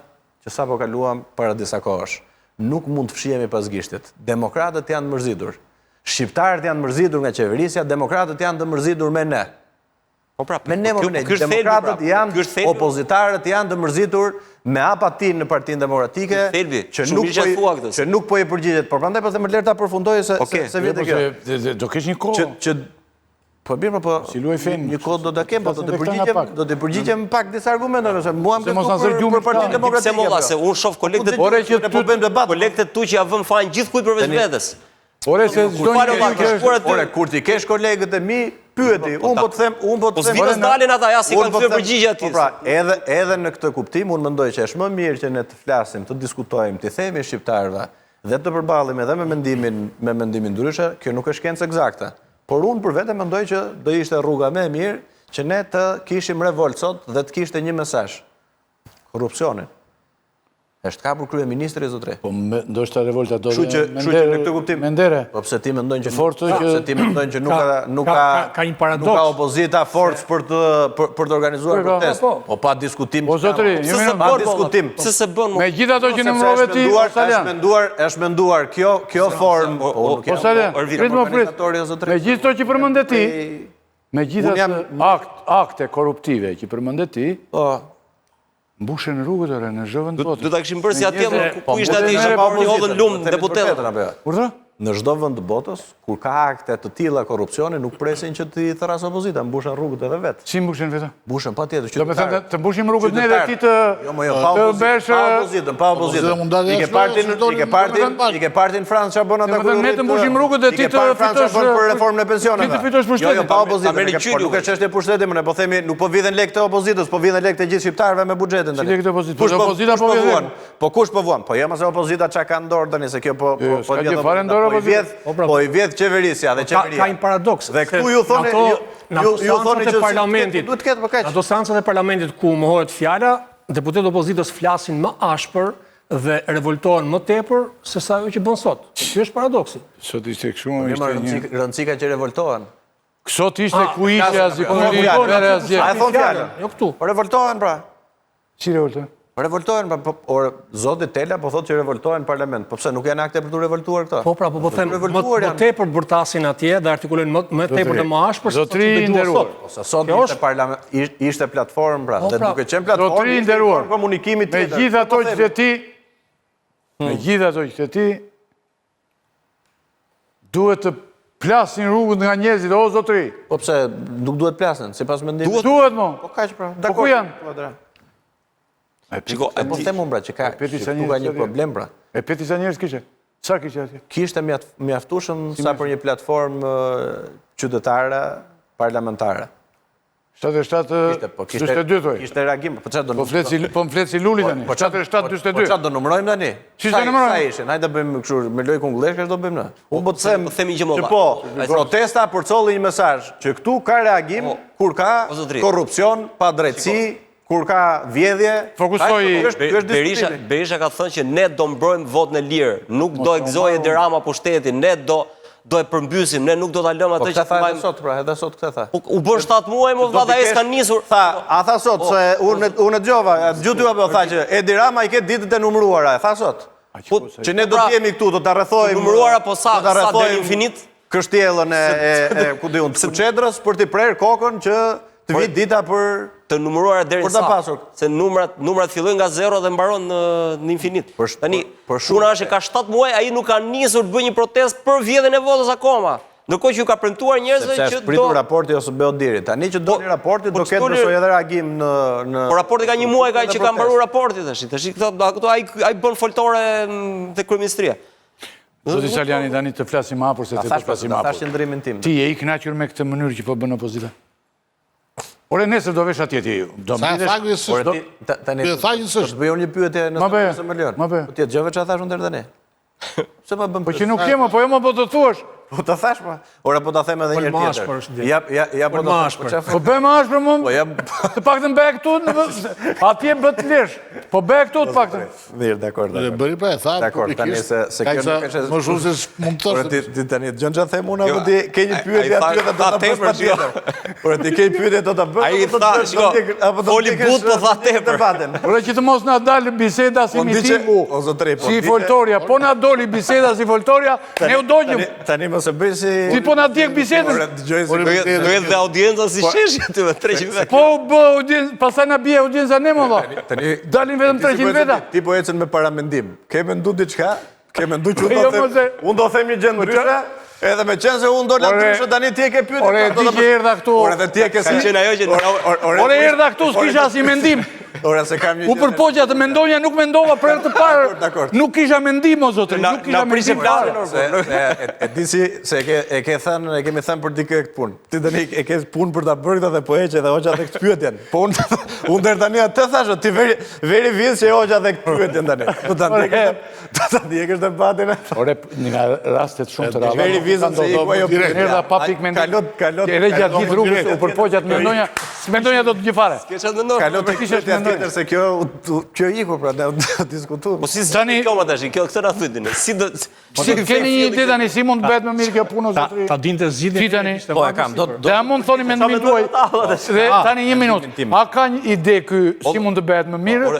që sapo kaluam para disa kohësh. Nuk mund të fshihemi pas gishtit. Demokratët janë të mërzitur. Shqiptarët janë të mërzitur nga qeverisja, demokratët janë të mërzitur me ne. Po pra, me ne, po, me ne. Demokratët pra, janë, opozitarët janë të mërzitur me apatinë në Partinë Demokratike, që nuk po i, që nuk po i përgjigjet. Por prandaj po them lëre ta përfundoj se se, se vjen kjo. Do kesh një kohë. Që që Po mirë, po, si luaj fen. Një kohë do ta kem, po do të përgjigjem, do të përgjigjem pak disa argumenteve, se mua më mos na zër gjumë për Partinë Demokratike. Pse molla se unë shoh kolegët e tu që po bëjmë debat, kolegët e tu që ja vën fajin gjithkujt përveç vetes. Ore se çdo njeri që është Ore kur t'i kesh kolegët e mi, pyeti. Po, unë po të them, unë po të them. Po s'vijnë dalin ata, ja si kanë po kthyer përgjigje aty. Po pra, edhe edhe në këtë kuptim unë mendoj që është më mirë që ne të flasim, të diskutojmë, t'i themi shqiptarëve dhe të përballemi edhe me mendimin, me mendimin ndryshe, kjo nuk është shkencë ekzakte. Por unë për vete mendoj që do ishte rruga më e mirë që ne të kishim revoltë sot dhe të kishte një mesazh. Korrupsionin. Është kapur kryeministri zotëri. Po ndoshta revolta do të që, kështu që në këtë kuptim. Mendere. Po pse ti mendon që fortë që pse ti mendon që nuk ka nuk ka ka një paradoks. Nuk ka opozita forcë për të për, për të organizuar po, protestë. Po, po pa diskutim. Po zotëri, pse s'e pa bën diskutim. Pse s'e bën? Me gjithë ato që numërove ti, është menduar, është menduar kjo kjo formë. Po, po Salian, prit më prit. Me gjithë ato që përmende ti, me gjithë ato akt akte korruptive që përmende ti, po Mbushen rrugët ore në çdo vend të botës. Do ta kishim bërë si atje, ku ishte atje që pa hodhën lumë deputetët. Urdhëro? Në çdo vend të botës, kur ka akte të tilla korrupsioni, nuk presin që t'i thërrasë opozita, mbushen rrugët edhe vetë. Si mbushen vetë? Mbushen patjetër qytetarët. Domethënë të mbushim rrugët ne dhe ti të Jo, jo, pa opozitën, pa opozitën, pa opozitën. I ke partin, i ke partin, i ke partin Francë çfarë bën ata kur. Ne të mbushim rrugët dhe ti të fitosh për reformën e pensioneve. Ti të fitosh pushtetin. Jo, jo, pa opozitën. Po nuk është çështje pushteti, më ne po themi nuk po vidhen lekë të opozitës, po vidhen lekë të gjithë shqiptarëve me buxhetin tani. Si lekë të opozitës? Po opozita po vuan. Po kush po vuan? Po jo mos opozita çka ka në dorë tani se kjo po po jo, po vjedh fare në dorë po i vjedh, po, pra, po i vjedh qeverisja dhe qeveria. Ka një paradoks. Dhe këtu ju thoni ju ju thoni që parlamentit duhet të ketë po kaq. Ato seancat e parlamentit ku mohohet fjala, deputetët e opozitës flasin më ashpër dhe revoltohen më tepër se sa ajo që bën sot. Ky është paradoksi. Sot ishte kështu, po, ishte një rëndësi ka që revoltohen. Sot ishte ah, ku ishte asgjë, ku ishte asgjë. A e thon fjalën? Jo këtu. Po revoltohen pra. Si revoltohen? Po revoltohen, pra, po, or, zoti Tela po thotë që revoltohen në parlament. Po pse nuk janë akte për t'u revoltuar këto? Po pra, po po them, më, më tepër bërtasin atje dhe artikulojnë më, më tepër dhe më ashpër se zotri i nderuar. Ose sot ishte parlament, ishte platformë pra, po, dhe pra, duke qenë platformë, zotri i nderuar. Komunikimi tjetër. Me gjithë ato po që the ti, me hmm. gjithë ato që the ti, Duhet të plasin rrugët nga njerëzit, o zotëri. Po pse nuk duhet plasin, sipas mendimit? Duhet, duhet mo. Po kaq pra. Po ku janë? E Shiko, po them unë pra që ka që këtu ka një problem pra. E peti sa njerëz kishte? Sa kishte atje? Kishte mjaftueshëm sa për një platformë qytetare parlamentare. 77 po, kishte 42 thoj. Kishte reagim, po çfarë do Po flet si po më flet si Luli po, tani. Po 77 42. Po çfarë do numërojmë tani? Si do numërojmë? Sa ishin? Hajde bëjmë kështu me lojë kungulleshkash do bëjmë ne. Unë po të them, po themi gjë më. Po, protesta përcolli një mesazh që këtu ka reagim kur ka korrupsion, padrejtësi, kur ka vjedhje. Fokusoj. Berisha Berisha ka thënë që ne do mbrojmë votën e lirë, nuk do e gëzojë Edi Rama pushtetin, ne do do e përmbysim, ne nuk do ta lëmë po, atë që të mbajmë. Po sot pra, edhe sot këtë tha. Po, u bën 7 muaj mo valla ai s'ka nisur. Tha, a tha sot po, se unë unë dëgjova, dëgjuat ju apo tha që Edi Rama i ke ditët e numëruara, e tha sot. Po, që ne do pra, të jemi këtu, do ta rrethojmë. Numëruara po sa sa deri infinit? Kështjellën e e, e ku di unë, të Kuçedrës për t'i prerë kokën që të vijë dita për të numëruara deri sa. Për ta Se numrat numrat fillojnë nga zero dhe mbaron në në infinit. Për, Tani për, për puna është që ka 7 muaj ai nuk ka nisur të bëjë një protestë për vjedhjen e votës akoma. Ndërkohë që ju ka premtuar njerëzve që do Sepse është pritur raporti OSBE-ODIHR-it. Tani që doli po, raporti po do ketë besoj edhe reagim në në Po raporti ka një muaj ka që ka mbaruar raporti tash. Tash këto këto ai ai bën foltore te kryeministria. Zoti Salianji tani të flasim hapur se të flasim hapur. Thash qëndrimin tim. Ti je i kënaqur me këtë mënyrë që po bën opozita? Ore nesër do vesh atje ti. Do Sa e thagë së Ore ti tani. Ti thagë së. Do të bëj unë një pyetje nëse më lejon. Ma bëj. Po ti e dëgjove çfarë thash unë deri tani? Pse ma bën? Po që nuk jemi, po jo më po të thuash. Po të thash po. Ora po ta them edhe një herë tjetër. Ja ja ja po të them. Po bëj më ashpër më. Po ja. Të paktën bëj këtu, atje bë të lesh. Po bëj këtu të paktën. Mirë, dakor, dakor. E bëri pra e tha Dakor, tani se se kjo nuk është më shumë se mund të thosh. Ti ti tani dëgjon çfarë them unë apo jo, ti ke një pyetje aty dhe do ta bësh patjetër. Por ti ke një pyetje do ta bësh. Ai tha, shiko, apo do foli butë po tha tepër. Ore që të mos na dalë biseda si po mitingu. O zotëri, po. Si foltorja, po na doli biseda si foltorja, ne u dogjëm. Tani mos e bëj si Ti po na djeg bisedën. Ore dëgjoj si do jetë do jetë dhe audienca si po- sheshi aty me 300 vetë. Po u bë audiencë, pastaj na bie audienca ne më valla. Tani dalin vetëm 300 veta. Ti po ecën me paramendim. Ke mendu diçka? Ke mendu që unë do jo, them unë do them një gjë po ndryshe? Edhe me qenë se unë dola ndryshe tani ti e ke pyetje. Ore ti që erdha këtu. Ore dhe ti e ke si qenë ajo që Ore erdha këtu s'kisha asnjë mendim. Ore se kam një U përpoqa të mendoja, nuk mendova për herë të parë. Nuk kisha mendim o zotëri, nuk kisha mendim fare. E di si se e ke e ke thënë, e kemi thënë për dikë këtë punë. Ti tani e ke punë për ta bërë këtë dhe po heq edhe hoqa dhe këtë pyetjen. Po unë unë deri tani atë thashë, ti veri veri vjen se hoqa dhe këtë pyetjen tani. Do ta ndjekësh do ta ndjekësh debatin. Ore nga rastet shumë të rralla. Veri vizën se iku ajo pyetja. Erdha pa pikë mendim. Kalo kalo. Edhe gjatë gjithë rrugës u përpoqa të mendoja, s'mendoja dot gjë fare. S'ke çfarë mendon. Kalo të kisha të tjetër se kjo kjo iku pra ne diskutuam. Po si tani kjo më tash, kjo këtë na thotë ne. Si do Po si keni një ide tani si mund të bëhet më mirë kjo punë zotëri? Ta dinte zgjidhjen. Ti tani. Po e kam. Do do a mund thoni mendimin tuaj. Dhe tani një minutë. A ka një ide ky si mund të bëhet më mirë?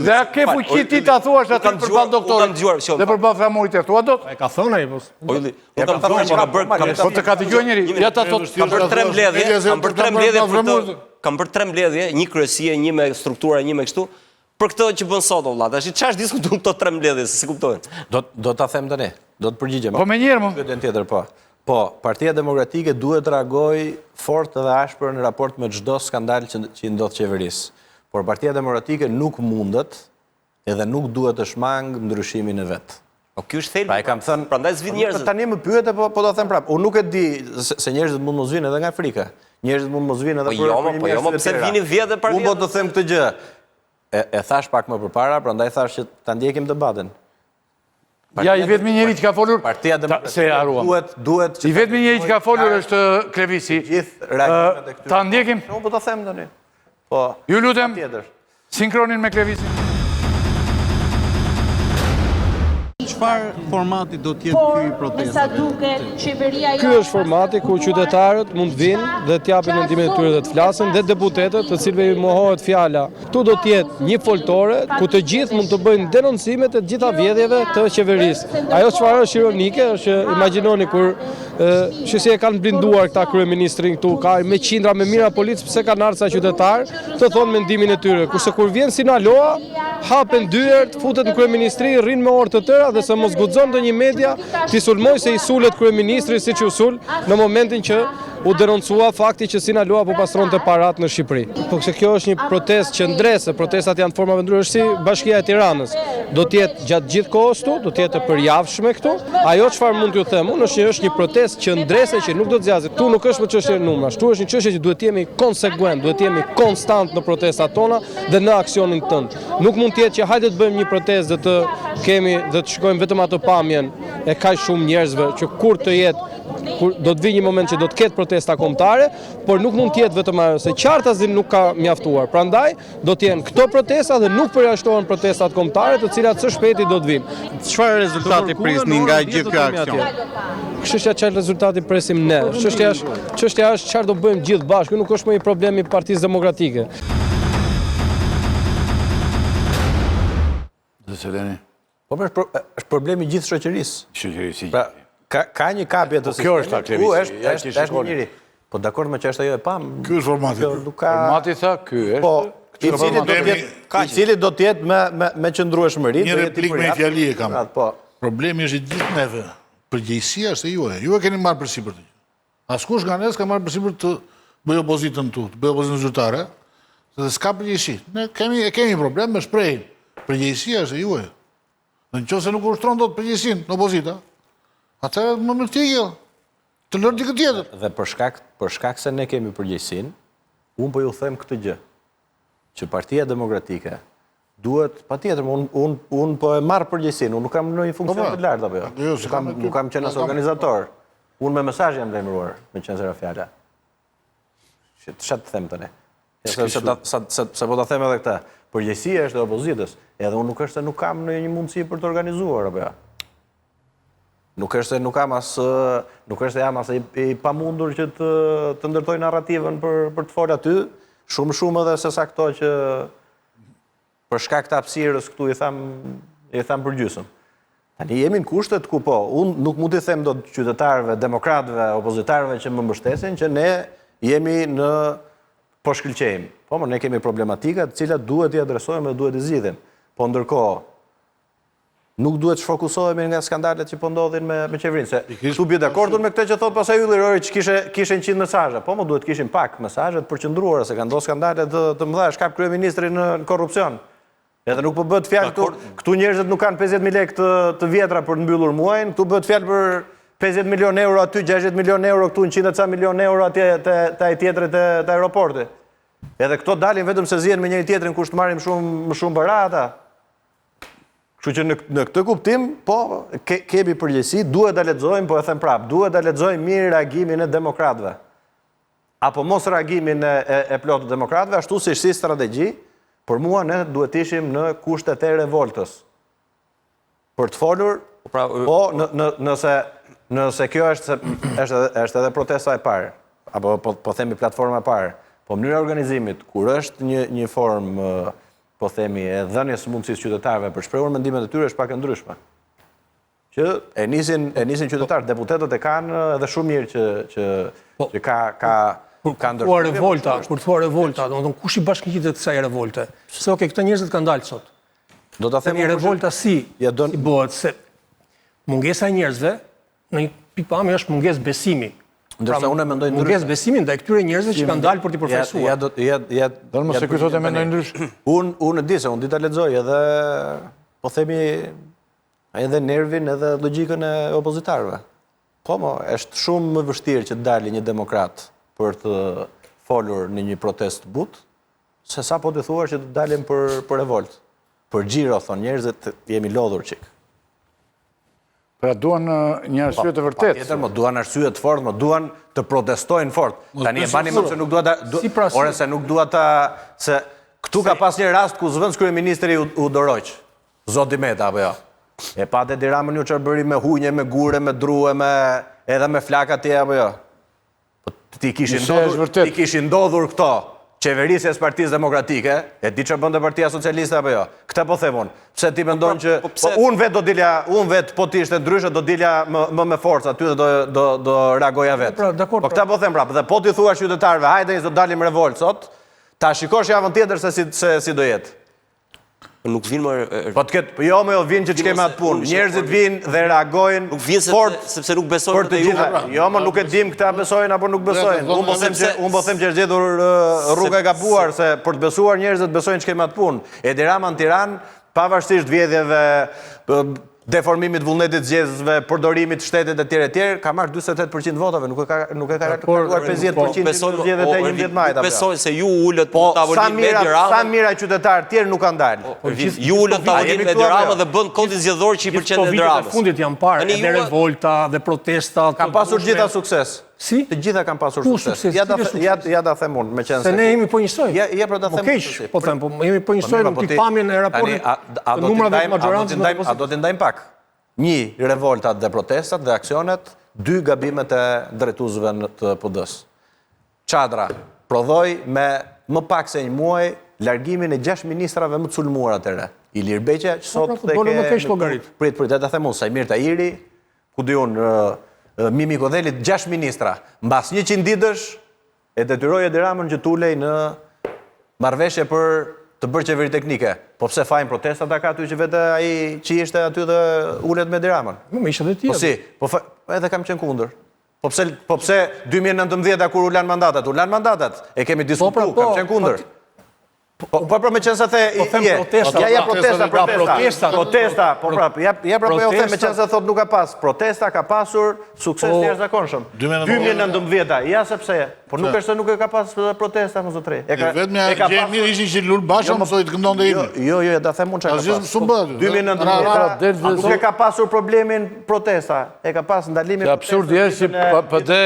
Dhe a ke fuqi ti ta thuash aty përballë doktorit? Dhe përballë Flamurit e thua dot? E ka thënë ai po. O Ylli, unë kam thënë që ka bërë Po të ka dëgjuar njeri, ja ta thotë. Kam bërë tre mbledhje, kam bërë tre mbledhje për të kam bërë tre mbledhje, një kryesie, një me struktura, një me kështu. Për këtë që bën sot o vlla, tash çfarë është diskutuar këto tre mbledhje, se s'e kuptojnë. Do do ta them tani, do të përgjigjem. Po menjëherë më. Pyetjen tjetër po. Po, Partia Demokratike duhet të reagojë fort dhe ashpër në raport me çdo skandal që që i ndodh qeverisë. Por Partia Demokratike nuk mundet edhe nuk duhet të shmangë ndryshimin e vet. Po ky është thelbi. Pra e kam thënë, prandaj s'vijnë njerëzit. Tani më pyete, po po ta them prapë. Unë nuk e di se, se njerëzit mund mos vinë edhe nga frika. Njerëzit mund mos vinë edhe po për jo, për një po jo, po pse vinin vjet e parvjet. Unë po të them këtë gjë. E, e thash pak më përpara, prandaj thash që ta ndjekim debatin. Ja, i vetmi njeri që ka folur, Partia se harruam. Duhet, duhet I vetmi njeri që ka folur është Klevisi. Gjithë reagimet e këtyre. Ta ndjekim? Unë po ta them tani. Po. Ju lutem. Sinkronin me Klevisin. Çfarë formati do të jetë ky i protestave? Ky është formati ku qytetarët mund të vinë dhe të japin mendimin e tyre dhe të flasin dhe deputetët, të cilëve i mohohet fjala. Këtu do të jetë një foltore ku të gjithë mund të bëjnë denoncimet e të gjitha vjedhjeve të qeverisë. Ajo çfarë është ironike është që imagjinoni kur Që si e kanë blinduar këta kryeministrin këtu, ka me qindra, me mijëra policë, pse kanë ardhur sa qytetarë, të thonë mendimin e tyre. Kurse kur vjen Sinaloa, hapen dyert, futet në kryeministri, rrinë me orë të tëra dhe se mos guxon ndonjë media t'i sulmojë se i sulet kryeministri siç iu sul në momentin që u denoncua fakti që Sinaloa po pastronte paratë në Shqipëri. Po se kjo është një protestë qëndrese, protestat janë të formave ndryshme, është si Bashkia e Tiranës. Do të jetë gjatë gjithë kohës këtu, do të jetë e përjavshme këtu. Ajo çfarë mund t'ju them unë është që është një protestë qëndrese që nuk do të zgjasë. Këtu nuk është më çështje numrash, këtu është një çështje që duhet të jemi konsekuent, duhet të jemi konstant në protestat tona dhe në aksionin tënd. Nuk mund të jetë që hajde të bëjmë një protestë dhe të kemi dhe të shikojmë vetëm atë pamjen e kaq shumë njerëzve që kur të jetë kur do të vijë një moment që do të ketë protesta kombëtare, por nuk mund të jetë vetëm ajo, se qartazi nuk ka mjaftuar. Prandaj do të jenë këto protesta dhe nuk përjashtohen protestat kombëtare, të cilat së shpejti do të vijnë. Çfarë rezultati prisni nga gjithë ky aksion? Çështja çfarë rezultati presim ne. Çështja është çështja është çfarë do bëjmë gjithë bashkë. Ky nuk është më një problem i Partisë Demokratike. Dhe se leni? Po për, është problemi gjithë shoqërisë. Shoqërisë, si pra, ka, ka një kapje të po, Kjo është ta Klevisi, ku është, ja është, është një njeri. Po dakord me që është ajo e pam. Ky është formati. Kjo nuk ka... Formati tha, ky është. Po, i cili do të jetë, i cili do të jetë me me me qëndrueshmëri, Një replikë me një fjali e kam. Po. Problemi është i gjithë neve. Përgjegjësia është e juaja. Ju e keni marrë përsipër të. Askush nga ne s'ka marrë përsipër të bëjë opozitën këtu, të bëjë opozitën zyrtare, se s'ka përgjegjësi. Ne kemi, e kemi problem me shprehin. Përgjegjësia është e juaja. Në qoftë se nuk ushtron dot përgjegjësinë në opozita, atëherë më mirë të ikë, të lërë dikë tjetër. Dhe për shkak, për shkak se ne kemi përgjegjësinë, unë po ju them këtë gjë, që Partia Demokratike duhet patjetër, unë un, un po e marr përgjegjësinë, unë nuk kam ndonjë funksion po, po. të lartë apo jo. Jo, nuk kam, nuk kam qenë as organizator. Unë me mesazh jam lajmëruar, meqenëse ra fjala. Ça të them tani? Se, se, se, se, se po ta them edhe këtë. Përgjegjësia është e opozitës. Edhe unë nuk është se nuk kam ndonjë mundësi për të organizuar apo jo. Nuk është se nuk kam as nuk është se jam as i, i pamundur që të të ndërtoj narrativën për për të folë aty, shumë shumë edhe se sa këto që Për shkak të hapësirës këtu i tham i tham për gjysëm. Tani jemi në kushtet ku po, unë nuk mund t'i them dot qytetarëve, demokratëve, opozitarëve që më mbështesin që ne jemi në po shkëlqejmë. Po, mo ne kemi problematika të cilat duhet t'i adresojmë dhe duhet t'i zgjidhim. Po ndërkohë, Nuk duhet të shfokusohemi nga skandalet që po ndodhin me me qeverinë, se këtu bie dakord unë me këtë që thotë pastaj Ylli Rori që kishe kishe 100 mesazhe. Po mo duhet të kishim pak mesazhe të përqendruara se kanë ndodhur skandale të të mëdha, është kap kryeministri në, në korrupsion. Edhe nuk po bëhet fjalë këtu, këtu njerëzit nuk kanë 50000 lekë të të vjetra për të mbyllur muajin, këtu bëhet fjalë për 50 milion euro aty, 60 milion euro këtu, 100 e ca milion euro atje te te ai tjetri te te aeroporti. Edhe këto dalin vetëm se zihen me njëri tjetrin kush të marrim shumë më shumë para ata. Kështu që në, në këtë kuptim, po, ke, kemi përgjegjësi, duhet ta lexojmë, po e them prapë, duhet ta lexojmë mirë reagimin e demokratëve. Apo mos reagimin e, e, e plotë të demokratëve, ashtu si si strategji, për mua ne duhet të ishim në kushtet e revoltës. Për të folur, po, pra, po në, në, nëse, nëse kjo është, është, edhe, është edhe protesta e parë, apo po, po themi platforma e parë, po mënyra e organizimit, kur është një, një formë po themi, e dhënies së mundësisë qytetarëve për shprehur mendimet e tyre është pak e ndryshme. Që e nisin e nisin qytetarët, deputetët e kanë edhe shumë mirë që që po, që ka ka kur ka ndërtuar po, revolta, kur thua revolta, domethënë kush i bashkëngjitet kësaj revolte? Se okay, këta njerëzit kanë dalë sot. Do ta them revolta si, ja don... si bëhet se mungesa e njerëzve në një pikëpamje është mungesë besimi. Ndërsa pra, unë mendoj ndryshe. Mungesë besimi ndaj këtyre njerëzve që kanë dalë për t'i përfaqësuar. Ja do ja ja do mos e ky thotë mendoj ndryshe. Unë unë e di se unë di ta lexoj edhe po themi edhe nervin edhe logjikën e opozitarëve. Po mo, është shumë më vështirë që të dali një demokrat për të folur në një protestë të butë, se sa po t'i thuash që të dalim për për revoltë. Për xhiro thonë njerëzit jemi lodhur çik. Pra duan një arsye të vërtetë. Patjetër, mo duan arsye të fortë, mo duan të protestojnë fort. Tani e mbani mend se nuk dua ta si pra, si? Ore se nuk dua ta se këtu ka pas një rast ku zëvendëskryeministri u, u dorëhoq. Zoti Meta apo jo? E patë Edi Ramën ju çfarë bëri me hunje, me gure, me dru, me edhe me flakë atje apo jo? Po t'i kishin ndodhur, t'i kishin ndodhur këto qeverisjes Partisë Demokratike, e di çfarë bënte Partia Socialiste apo jo? Këtë po them unë. Pse ti mendon po, që po, po unë vetë do dilja, unë vetë po të ishte ndryshe do dilja më më me forcë aty dhe do do do reagoja vetë. Pra, dakord. Po këtë po them prapë, dhe po t'i thuash qytetarëve, hajde do dalim revoltë sot, ta shikosh javën tjetër se si se si do jetë. Po nuk vinë më Po të ketë, po jo më jo vinë që ç'kemi atë punë. Njerëzit vinë dhe reagojnë Nuk vinë sepse sepse nuk besojnë për të gjitha. Pra. Jo, më nuk e dim këta besojnë apo nuk besojnë. Unë po them që unë po them që është gjetur rruga e gabuar se për të besuar njerëzit besojnë ç'kemi atë punë. Edi Rama në Tiranë, pavarësisht vjedhjeve, deformimit të vullnetit zgjedhësve, përdorimit të shtetit etj etj, ka marrë 48% votave, nuk e ka nuk e ka kaluar 50% në zgjedhjet e 11 majit apo. Besoj se ju ulët po, në tavolinë me Edi Ramën. Sa mijëra qytetarë tjerë nuk kanë dalë. Po, ju ulët në tavolinë me Edi Ramën dhe bën kodin zgjedhor që i pëlqen Edi Ramës. Vitet e fundit janë parë edhe revolta dhe protesta. Kanë pasur gjitha sukses. Si? Të gjitha kanë pasur sukses. Ja ta ja ja ta them unë, meqenëse. Se ne jemi po njësoj. Ja ja pra ta them. Po keq, po them, po jemi po njësoj në po pikëpamjen e raportit të numrave të maxhorancës. A do t'i ndajmë pak? Një, revoltat dhe protestat dhe aksionet, dy gabimet e drejtuesve të PD-së. Çadra prodhoi me më pak se një muaj largimin e 6 ministrave më të sulmuar atëherë. Ilir Beqja, që po, sot pra, të ke... Prit, prit, ta them unë, Saimir Tahiri, ku di unë, Mimi Kodheli, 6 ministra, mbas 100 ditësh, e detyroi Edi Ramën që të ulej në marrëveshje për të bërë qeveri teknike. Po pse fajin protestat a ka aty që vete ai që ishte aty dhe ulet me Edi Ramën? Më ishte dhe tjetër. Po si, po fa... edhe kam qenë kundër. Po pse po pse 2019-a kur u lan mandatet, u lan mandatet. E kemi diskutuar, po, pra, po, kam qenë kundër. Po po pra meqenëse the po them protesta. Ja ja protesta, protesta. Protesta, po pra, ja ja pra po jo them meqenëse thot nuk ka pas. Protesta ka pasur sukses të jashtëzakonshëm. 2019-a, ja sepse, po nuk është se nuk e ka pas protesta mo zotri. E ka vetëm e ka pas mirë ishin që Lul Basha jo, mësoi të këndonte jo, himnin. Jo, jo, ta them unë çka ka pas. 2019-a, nuk e ka pasur problemin protesta. E ka pas ndalimin... Absurdi është që PD...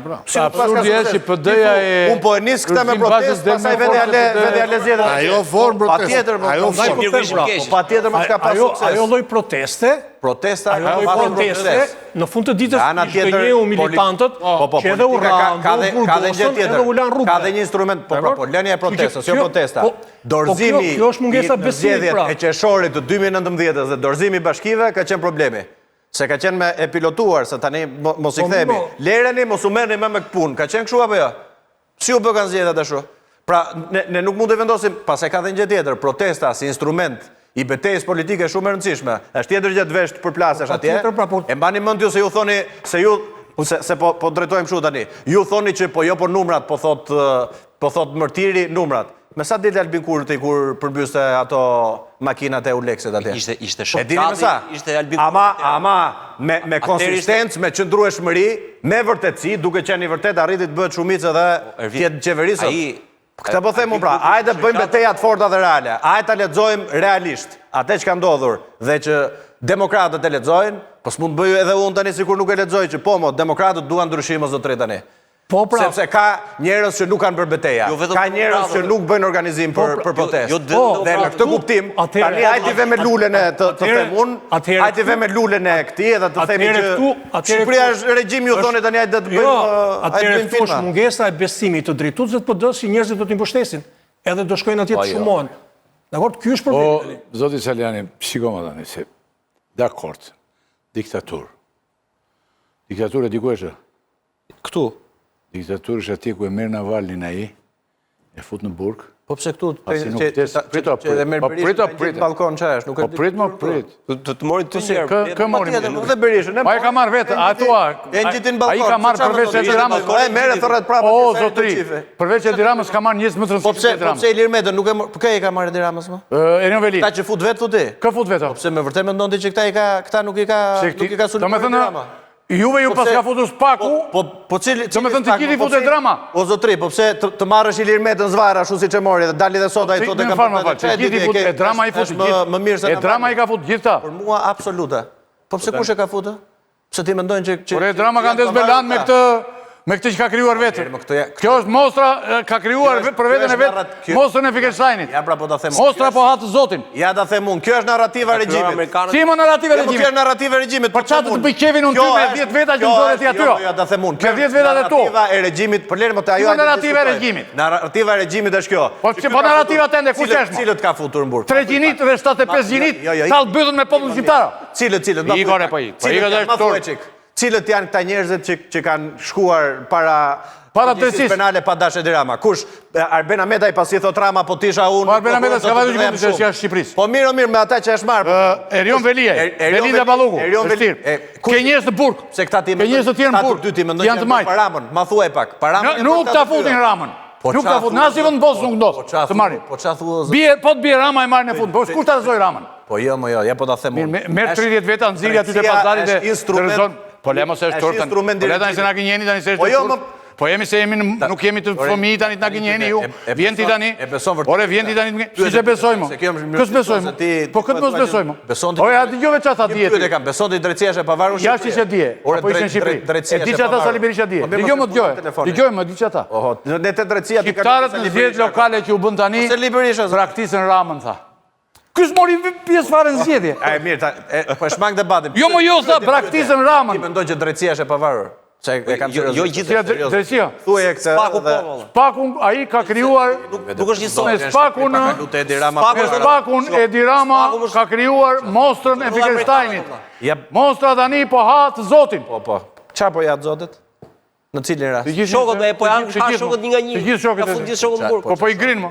Pra. Absurdi është që PD-ja e... Unë po e nis këtë me protestë, pastaj vete ale vete ale zgjedhjet. Ajo formë protestë. Patjetër, po, ajo formë. Po, patjetër më ka pas sukses. Ajo lloj proteste, protesta ajo lloj proteste, në fund të ditës i zhgënjeu militantët, po, po, që edhe u ranë, ka dhe ka dhe gjë tjetër. Edhe u lanë rrugëve. Ka dhe një instrument, po, po, po, lënia e protestës, jo protesta. Dorëzimi kjo është mungesa besimit pra. E qershorit të 2019-ës dhe dorëzimi i bashkive ka qenë problemi. Se ka qenë me e pilotuar, se tani mos i po, kthehemi. Lereni, mos u merrni më me këtë punë. Ka qenë kështu apo jo? Si u bëkan zgjedhjet ashtu? Pra, ne, ne nuk mund të vendosim, pastaj ka dhe një gjë tjetër, protesta si instrument i betejës politike është shumë e rëndësishme. Është tjetër gjë të vesh të përplasesh po, atje. Pra, po... E mbani mend ju se ju thoni se ju se, se po po drejtojmë kështu tani. Ju thoni që po jo po numrat, po thot po thot Mërtiri numrat. Me sa dilte Albin Kurti kur përmbyste ato makinat e EULEX-it atje? Ishte ishte E dini me sa? Ishte Albin Ama ama me me konsistencë, me qëndrueshmëri, me vërtetësi, duke qenë i vërtetë arriti të bëhet shumicë edhe po, të jetë në qeveri sot. Ai Këtë po them unë pra, hajde të bëjmë beteja të forta dhe reale. Hajde ta lexojmë realisht atë që ka ndodhur dhe që demokratët e lexojnë, po s'mund të bëj edhe unë tani sikur nuk e lexoj që po mo, demokratët duan ndryshim o zotëri tani. Po pra. Sepse ka njerëz që nuk kanë bërë beteja. Jo ka njerëz që nuk bëjnë organizim për po për pra, protestë. Jo, jo, po, dhe në këtë kuptim, tani hajde t'i vëmë lulen e të të them unë, hajde t'i vëmë lulen e këtij edhe të themi që Shqipëria është regjim ju thoni tani hajde të bëjmë jo, atëherë këtu është mungesa e besimit të drejtuesve të PD-së që njerëzit do t'i mbështesin, edhe do shkojnë atje të po, jo. shumohen. Dakor, ky është problemi. Po, zoti Salianji, shiko më tani se dakord, diktaturë. Diktaturë diku është. Këtu. Diktaturë është atje ku e merr Navalnin ai, e fut në burg. Po pse këtu? Pasi nuk vdes, prit, o, prit, po prit, o, prit. Balkon çfarë është? Nuk Po prit, mo, prit. Të të mori të Si, kë, kë mori? Dhe Berishën. Po e ka marrë vetë, a thua? E ngjiti në balkon. Ai ka marrë përveç Edi Ramës. Po e merr e thërret prapë. O zotri, përveç Edi Ramës ka marrë njerëz më të Po rëndësishëm pse, se Edi po Ramës. pse Ilir Metën nuk e mor, po kë e ka marrë Edi Ramës më? Erion Veliaj. Këta që fut vetë futi. Kë fut vetë? Po pse me vërtet mendon ti që këta i ka, këta nuk i ka, nuk i ka sulmuar Edi Rama? Juve ju po paska futur SPAK-u, po, po, po cili, domethënë të gjithë i fut Edi Rama. O zotri, po pse të, të marrësh Ilir Metën zvarrë ashtu siç e mori dhe dali dhe sot ai thotë kam bërë më të gjithë i fut Edi Rama i fut gjithë. Më mirë se Edi Rama i ka fut gjithë. Për mua absolute. Po pse kush e ka futur? Pse ti mendon që që Por Edi Rama ka ndez belan me këtë me këtë që ka krijuar vetë. Kjo është mostra ka krijuar për veten e vet mostrën e Frankensteinit. Ja pra po ta them. Mostra po ha të zotin. Ja ta them unë, kjo është narrativa e regjimit. Si mo narrativa e regjimit? Kjo është narrativa e regjimit. Për çfarë të bëj qejfin unë ty me 10 veta që nxore ti aty? Jo, ja ta them unë. Me 10 veta të tu. Narrativa e regjimit, po lëre më të ajo. Kjo narrativa e regjimit. Narrativa e regjimit është kjo. Po që po narrativa tënde kush është? Cilët ka futur në burg? 3 gjinitë dhe 75 gjinitë, jo, jo, tall bythën me popullin shqiptar. Cilët, cilët? I kore po i. Po i ka Cilët janë këta njerëzit që që kanë shkuar para para drejtësisë penale pa dashur Edi Rama? Kush? Arben Ahmetaj pasi thot Rama po të isha unë. Po Arben Ahmetaj s'ka vajtur gjykatës është jashtë Shqipërisë. Po mirë, mirë me ata që është marrë. Erion Veliaj, Belinda Balluku, Erion Veliaj. Ke njerëz në burg. Pse këta ti Ke njerëz të tjerë në burg. Këta të dy ti mendon janë të majtë. Për Ramën, ma thuaj pak. Për Ramën. Nuk ta futin Ramën. Po nuk ta futin, asnjë vend botës nuk ndodh. Po të marrin. Po çfarë thua? Bie, po të bie Rama e marrin në fund. Po kush ta rrëzoi Ramën? Po jo, mo jo, ja po ta them unë. Mirë, merr 30 veta nxirri aty te pazari dhe rrëzon. Po le mos është turp. Po le tani se na gënjeni tani se është Po jo, turp. Po jemi se jemi nuk jemi të fëmijë tani të na gënjeni ju. Vjen ti tani. E beson vërtet. Ore vjen ti tani. Si s'e besoj mo? Kë s'besoj mo? Po këtë mos besoj mo. Beson ti. Ore, a dëgjove çfarë tha dje? Pyetje kam, beson ti drejtësia është e pavarur në Shqipëri? Jashtë ishe dje. Apo ishe në Shqipëri. E di çfarë tha Sali Berisha dje. Po, Dëgjoj më dëgjoj. Dëgjoj më di çfarë tha. Oho, ne te drejtësia ti ka. Shqiptarët në zgjedhjet lokale që u bën tani. Po Sali Berisha braktisën Ramën tha. Ky s'mori pjesë fare në zgjedhje. E mirë, ta, e, po e shmang debatin. Jo mo jo tha braktisën Ramën. Ti mendon që drejtësia është e pavarur? Se e kam jo, jo gjithë drejtësia. Thuaje këtë. SPAK-u po. SPAK-u ai ka krijuar nuk është njësoj. Me SPAK-un Edi Rama. Me SPAK-un Edi Rama ka krijuar mostrën e Frankensteinit. Mostra tani po ha të zotin. Po po. Çfarë po ja të zotit? Në cilin rast? Shokët e po janë ha shokët një nga një. Të gjithë shokët. Ja fut gjithë shokët në burg. Po po i grin mo.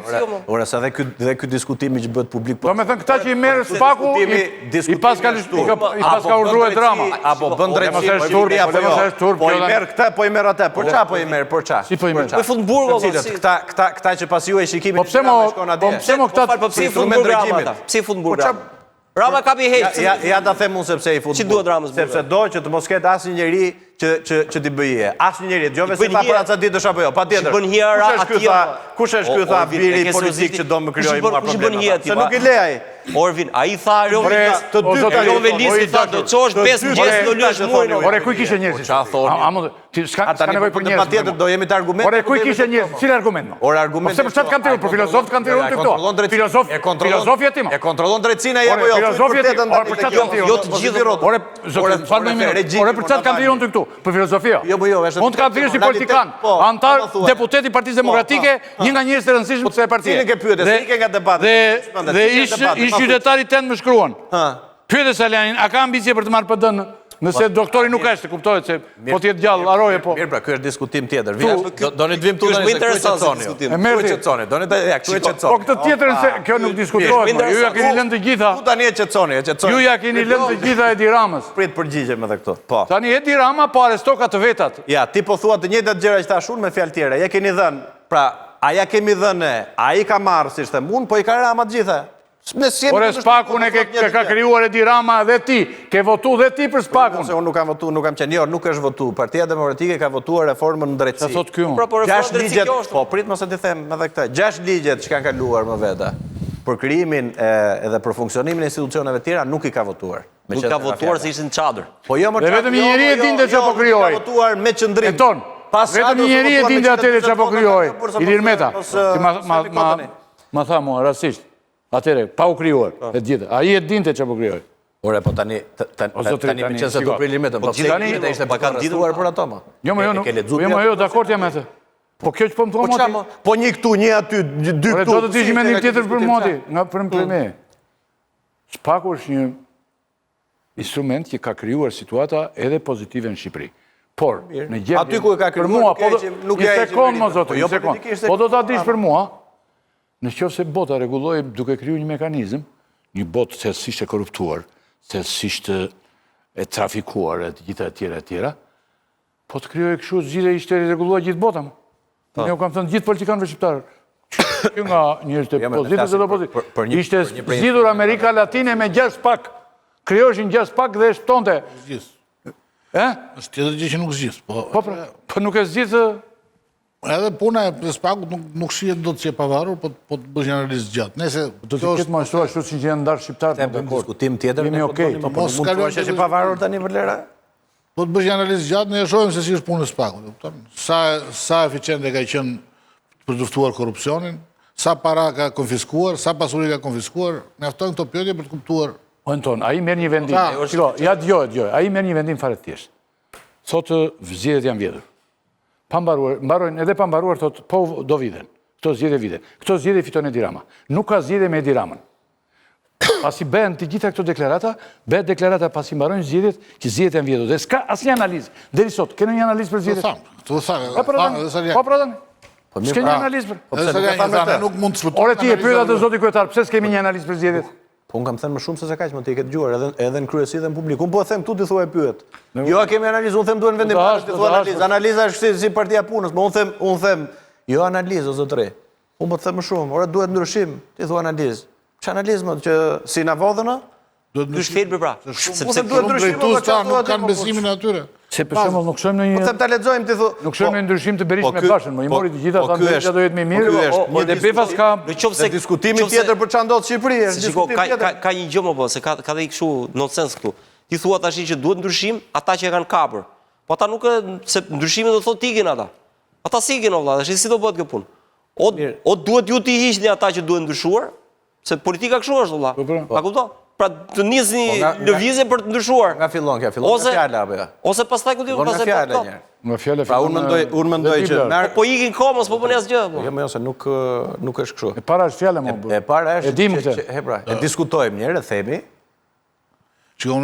Ora sa dhe ky dhe ky diskutimi që bëhet publik. Po me thënë këta që i merr SPAK-u i pas ka i pas ka urdhëruar Edi Rama. Apo bën drejtësi po turp, apo jo. Turp, po i merr këtë, po i merr atë. Për ça po i merr, për ça? Si po i merr? Po i fut në burg apo si? Këta këta këta që pas juaj shikimin. Po pse mo? Po pse mo këta? Po pse i fut në burg Rama? Pse i fut në burg Rama? Rama kapi heq. Ja, ja ta them unë sepse i fut. Si duhet Ramës? Sepse do që të mos ketë asnjë njeri që që që t'i bëjë hije. Asnjë njeri. Dëgjove se tha para ca ditësh apo jo? Patjetër. Kush bën hije ra Kush është ky tha? Kush është ky tha biri politik që do më krijojë mua probleme? Se nuk i le ai. Orvin, ai tha Erion të dy Erion Veliaj tha do çosh 5 mëngjes do lësh murin. Ore ku i kishe njerëzit? Çfarë thoni? A mund ti s'ka s'ka nevojë për njerëz. Patjetër do jemi të argument. Ore ku i kishe njerëz? Cili argument? Ore argument. Po pse për çfarë kanë thirrur? Për filozof kanë thirrur ty këto. Filozof, filozof je ti mo. E kontrollon drejtsinë ai apo jo? Filozof je ti. Ore për çfarë kanë thirrur? Jo të gjithë. Ore zotëri, fal më mirë. Ore për çfarë kanë thirrur ty këtu? Për filozofi. Jo, po jo, është. Unë të kam thirrur si politikan, po, anëtar, po, deputet i Partisë po, Demokratike, një nga njerëzit e rëndësishëm të kësaj partie. Cilin ke pyetje? Se ike nga debati. Dhe dhe ish ish qytetari tënd më shkruan. Pyete Salianjin, a ka ambicie për të marrë PD-në? Nëse doktori nuk është, kuptohet se po të jetë gjallë, haroje po. Mirë, pra, ky është diskutim tjetër. Doni të vim këtu tani se këtu e qetësoni. E merr Këtu e qetësoni. Doni të ja, këtu e qetësoni. Po këtë tjetërën se kjo nuk diskutohet, ju ja keni lënë të gjitha. Ku tani e qetësoni, e qetësoni. Ju ja keni lënë të gjitha Edi Ramës. Prit përgjigjem edhe këtu. Po. Tani Edi Rama po arrestoka të vetat. Ja, ti po thua të njëjtat gjëra që thashë unë me fjalë tjera. Ja keni dhënë, pra, a ja kemi dhënë, a i ka marrë siç them unë, po i ka Rama të gjitha. Ore SPAK-un e ke ka krijuar Edi Rama dhe ti, ke votu dhe ti për po, SPAK-un. Se unë nuk kam votu, nuk kam qenë, jo, nuk është votu. Partia Demokratike ka votuar reformën në drejtësi. Sa thot ky unë? Pra, po reformën në drejtësi kjo është. Po, prit mos e t'i them edhe këtë. Gjashtë ligjet që kanë kaluar më vete për krijimin edhe për funksionimin e institucioneve tjera nuk i ka votuar. Nuk ka votuar se ishin në çadër. Po jo më Dhe vetëm një njeri e jo, dinte jo, çfarë po krijohej. Ka votuar me qëndrim. Enton, vetëm një njeri e dinte atëherë çfarë po krijohej. Ilir Meta. Ma ma tha mua rastisht. Atëherë, pa u krijuar, po. e gjithë. Ai e dinte çfarë po krijohej. Ore, po tani, tani me qenë se do për Ilir Metën, po pse tani Meta ishte pa kanë ditur për ato më. Jo, më jo, nuk. Jo, më jo, dakord jam me atë. Po kjo që po më thua po ti. Po një këtu, një aty, dy këtu. Ore, do të dish mendim tjetër për mua ti, nga për më mm. SPAK-u është një instrument që ka krijuar situata edhe pozitive në Shqipëri. Por, në gjendje... Aty ku e ka krijuar, mua, po nuk një sekond, mo zotëri, po jo një sekond. Po do ta dish për mua, në qoftë se bota rregulloi duke krijuar një mekanizëm, një botë thellësisht e korruptuar, thellësisht e trafikuar e të gjitha e tjera e tjera, po të krijohej kështu zgjidhje ishte rregulluar gjithë bota. Po. Unë u kam thënë gjithë politikanëve shqiptarë, që nga njerëzit e jo, pozitës dhe opozitës. Ishte zgjidhur Amerika Latine me 6 SPAK. Krijoheshin 6 SPAK dhe e shpëtonte. Zgjidh. E? Është tjetër gjë që nuk zgjidh. Po, po, pra, po nuk e zgjidh Edhe puna e SPAK-ut nuk nuk shihet dot si e pavarur, po po të bësh një analizë gjatë. Nëse do të ketë më ashtu ashtu siç janë ndarë shqiptarët në dakord. Diskutim tjetër, jemi okay. Po mos kalojmë që është e pavarur tani Vlera. Po të bësh një analizë gjatë, ne e shohim se si është puna e SPAK-ut, e kupton? Sa sa eficiente ka qenë për të luftuar korrupsionin, sa para ka konfiskuar, sa pasuri ka konfiskuar, mjaftojnë këto pyetje për të kuptuar. O Enton, ai merr një vendim. Shiko, ja dëgjo, dëgjo. Ai merr një vendim fare të thjeshtë. Thotë zgjedhjet janë vjedhur. Pa mbaruar, mbarojnë edhe pa mbaruar thotë po do vidhen. Këto zgjedhje vidhen. Këto zgjedhje fiton Edi Rama. Nuk ka zgjedhje me Edi Ramën. Pasi bëhen të gjitha këto deklarata, bëhet deklarata pasi mbarojnë zgjedhjet, që zgjedhjet janë vjedhur. Dhe s'ka asnjë analizë. Deri sot, ke ndonjë analizë për zgjedhjet? Po thamë, të thamë, po pra tani. Po pra tani. Po s'ke një pra, analizë për. Po pse nuk e thamë këtë? Nuk mund të shpëtojmë. Ore ti e pyet atë zoti kryetar, pse s'kemi një analizë për zgjedhjet? Po unë kam thënë më shumë se sa kaq, më ti e ke dëgjuar edhe edhe në kryesi dhe në publik. Unë po e them këtu ti thua e pyet. Jo, a kemi analizë, unë them duhen vendimmarrës, ti thua analizë. Analiza është si si partia e punës, po unë them, unë them, jo analizë o zotëri. Unë po të them më shumë, ore duhet ndryshim, ti thua analizë. Ç'analizë më që si na vodhën? Duhet ndryshim. Thelbi pra. Sepse duhet ndryshim, po çfarë nuk kanë besimin e atyre. Se për shembull nuk shohim ndonjë Po them ta lexojmë ti thu. Nuk shohim ndonjë ndryshim të Berishës me po Bashën, më i po- mori të gjitha po tha Berisha do jetë më i mirë. Po dhe befas ka në qoftë se diskutimi tjetër për çfarë ndodh në Shqipëri, është diskutim tjetër. Ka ka një gjë më po, se ka ka dhe kështu nonsens këtu. Ti thua tash që duhet ndryshim, ata që e kanë kapur. Po ata nuk e se ndryshimi do thotë ikin ata. Ata s'ikin o vëlla, tash si do bëhet kjo punë? O o duhet ju t'i hiqni ata që duhen ndryshuar, se politika kështu është vëlla. Po, po. A kupton? Pra të nisni po, lëvizje për të ndryshuar. Nga fillon kjo, fillon nga fjala apo jo? Ose pastaj ku di unë pastaj po. Nga Nga fjala Pra unë mendoj, unë mendoj që po, po ikin kohë, s'po bën asgjë. Po. Jo, më jo se nuk nuk është kështu. E para është fjala më. E para është e dimë këtë. E pra, e diskutojmë një herë, e themi.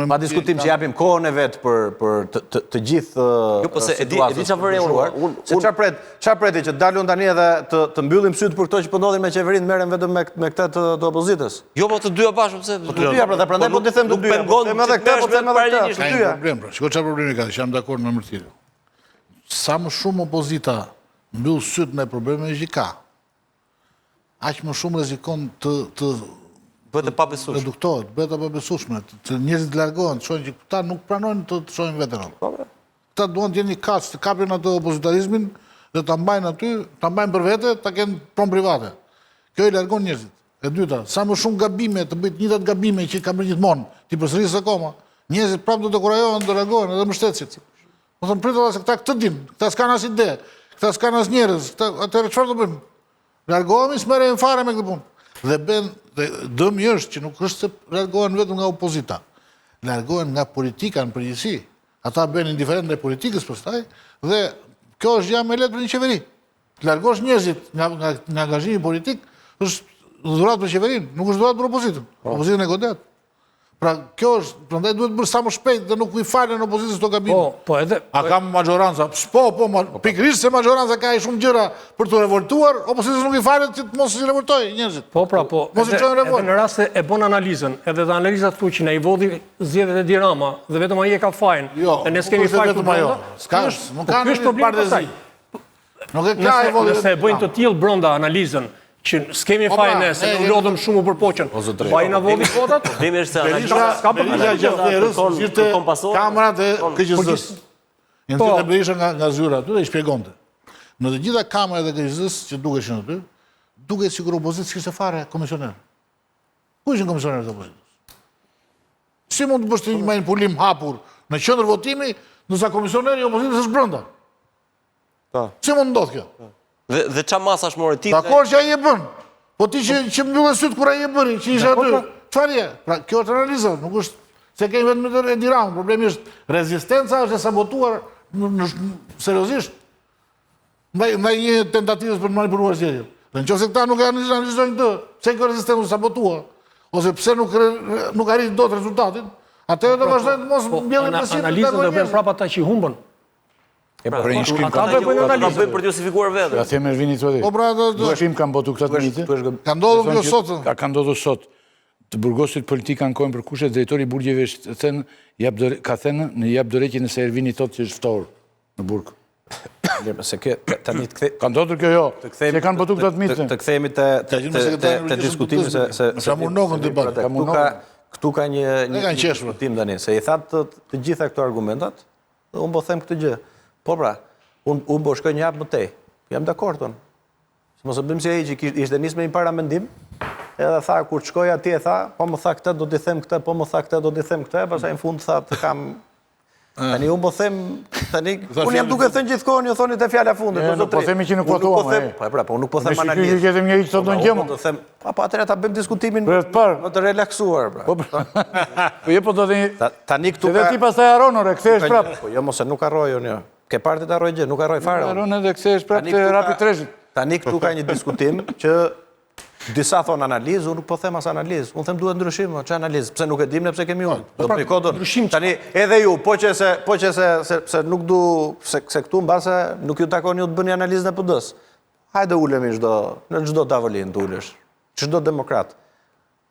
Pa diskutim që japim kohën e vet për për të të, të gjithë Jo, po se e di e di çfarë vërej unë. Se çfarë pret, çfarë preti që dalun tani edhe të të mbyllim sytë për këto që po ndodhin me qeverinë, merren vetëm me me këtë të, të opozitës. Jo, po të dyja bashkë, pse? Po të dyja, pra, dhe prandaj po t'i them të dyja. Po them edhe këtë, po them edhe këtë, të dyja. Ka një problem, pra. Shiko çfarë problemi ka, që jam dakord me Mërtirin. Sa më shumë opozita mbyll sytë ndaj problemeve që ka, aq më shumë rrezikon të të bëhet e pabesueshme. Reduktohet, bëhet e pabesueshme, të njerëzit largohen, të shohin që këta nuk pranojnë të të shohin veten apo. Po, po. Këta duan të jenë një kacë, të kapin atë opozitarizmin dhe ta mbajnë aty, ta mbajnë për vete, ta kenë pronë private. Kjo i largon njerëzit. E dyta, sa më shumë gabime të bëjë të njëjtat gabime që ka bërë gjithmonë, t'i përsërisë akoma, njerëzit prapë do të dekurajohen, do largohen edhe mbështetësit. Do thonë prit se këta këtë dinë, këta s'kanë as ide, këta s'kanë as njerëz, këta atëherë çfarë do bëjmë? Largohemi, s'merremi fare me këtë punë. Dhe ben, dhe dëmi është që nuk është se largohen vetëm nga opozita. Largohen nga politika në përgjithësi. Ata bëhen indiferentë ndaj politikës pastaj dhe kjo është gjëja më e lehtë për një qeveri. Të largosh njerëzit nga nga nga angazhimi politik është dhuratë për qeverinë, nuk është dhuratë për opozitën. Po. Opozitën e godet. Pra, kjo është, prandaj duhet bërë sa më shpejt dhe nuk i falen opozitës këto gabime. Po, po edhe A ka maxhoranca? Po, po, ma, po, pikërisht se maxhoranca ka i shumë gjëra për t'u revoltuar, opozitës nuk i falet që të mos i revoltojë njerëzit. Po, pra, po. Mos i çojnë revolt. Edhe në rast se e bën analizën, edhe dhe analiza thu që na i vodhi zgjedhjet Edi Rama dhe vetëm ai e ka fajin. Jo, dhe ne s'kemi faj vetëm ajo. S'ka, nuk po, ka ky është problemi pastaj. Nuk e ka e vodhi. Nëse e bëjnë të tillë brenda analizën, që s'kemi po faj pra, ne, se u lodhëm shumë u përpoqën. Po ai na vodhi votat? Problemi është se analiza s'ka për Berisha gjatë verës nxirrte kamerat e KQZ-s. I nxirrte po. Berisha nga nga zyra aty dhe i shpjegonte. Në të gjitha kamerat e KQZ-s që dukeshin aty, dukej sikur opozita s'kishte fare komisioner. Ku ishin komisionerët e opozitës? Si mund të bësh ti një manipulim hapur në qendër votimi, ndërsa komisioneri i opozitës është brenda? Po. Si mund ndodh kjo? Po. Dhe dhe ça masash more ti? Dakor që ai e bën. Po ti që që mbyllë sytë kur ai e bëri, që ishe aty. Pra. Çfarë je? Pra kjo është analiza, nuk është se kemi vetëm me Edi Ramën, problemi është rezistenca është e sabotuar në, në, seriozisht. Ndaj ndaj një tentativës për të manipuluar zgjedhjet. Dhe në qoftë se këta nuk e analizojnë këtë, pse kjo rezistencë u sabotua, ose pse nuk nuk arriti dot rezultatin, atëherë do pra, vazhdojnë të mos po, mbjellin besim. Analizën do bëjnë prapë ata që humbën. E pra, për një shkrim Ata do bëjnë analizë. Bëjnë për të justifikuar veten. Ja them Ervini thotë. Po pra, do do. Shkrim kanë botu këta të njëjtë. Ka ndodhur kjo sot. Ka ka ndodhur sot. Të burgosurit politikë ankohen për kushtet, drejtori i burgjeve është thënë, jap dore, ka thënë në jap dorëheqje nëse Ervini thotë që është ftohur në burg. Mirë, se kjo tani të kthej Ka ndodhur kjo jo. Të kthehemi Se kanë botu këta të njëjtë. Të kthehemi te te te te diskutimi se se se Nokën debat. Këtu ka këtu ka një një diskutim tani, se i thatë të gjitha këto argumentat, Dhe unë po them këtë gjë. Po pra, unë unë po shkoj një hap më tej. Jam dakord unë. Se mos e bëjmë si ai që kish, ishte nisë me një paramendim, edhe tha kur të shkoj atje tha, po më tha këtë do t'i them këtë, po më tha këtë do t'i them këtë, pastaj në fund tha të kam Tani unë po them, tani unë jam duke thënë gjithkohën, ju thoni te fjala e fundit, po zotëri. Po themi që nuk po thua. Po them, po pra, po unë nuk po them analizë. Ne që njeri që thotë ndonjë gjë. Po të them, po po atëherë ta bëjmë diskutimin më të relaksuar, pra. Po pra. Po jo po do të tani këtu ka Edhe ti pastaj harron ore, kthehesh prap. Po jo mos e nuk harroj unë jo. Ke parë ti të harroj gjë, nuk harroj fare. Harron edhe kthehesh prap te rapi treshit. Tani këtu ka një diskutim që disa thonë analizë, unë nuk po them as analizë. Unë them duhet ndryshim, ç'analizë, analizë? Pse nuk e dim ne pse kemi unë? Do të pra, kodon. Tani edhe ju, po që se po që se se, se nuk du se, se këtu mbase nuk ju takon ju të bëni analizën e PD-s. Hajde ulemi çdo në çdo tavolinë të ulesh. Çdo demokrat.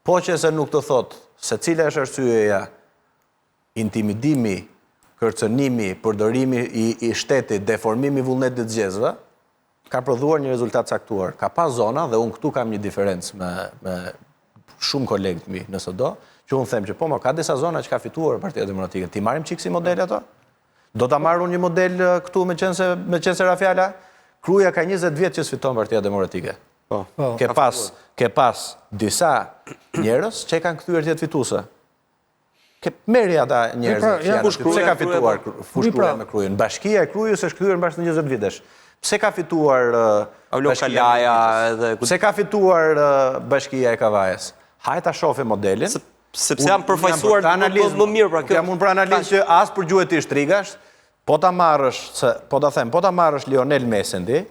Po që se nuk të thotë se cila është arsyeja intimidimi, kërcënimi, përdorimi i, i shtetit, deformimi i vullnetit të zgjedhësve, ka prodhuar një rezultat caktuar. Ka pas zona dhe unë këtu kam një diferencë me, me shumë kolegë të mi, nëse do, që unë them që po, mo, ka disa zona që ka fituar Partia Demokratike. T'i marrim çik si model ato? Do ta marr unë një model këtu me qenë se me qenë se ra fjala? Kruja ka 20 vjet që s'fiton Partia Demokratike. Po. po. Ke pas, ke pas disa njerëz që e kanë kthyer të jetë fituese. Ke merri ata njerëz pra, që janë aty. Pse ka fituar Fushë Kruja me Krujën? Bashkia e Krujës është kthyer mbas 20 vitesh. Pse ka fituar Bashkia Kalaja edhe Pse ka fituar Bashkia e Kavajës? Hajde ta shohim modelin. Sepse janë përfaqësuar më më mirë pra kjo. Jam unë për analizë që as për gjueti shtrigash, po ta marrësh, se po ta them, po ta marrësh Lionel Messin ti,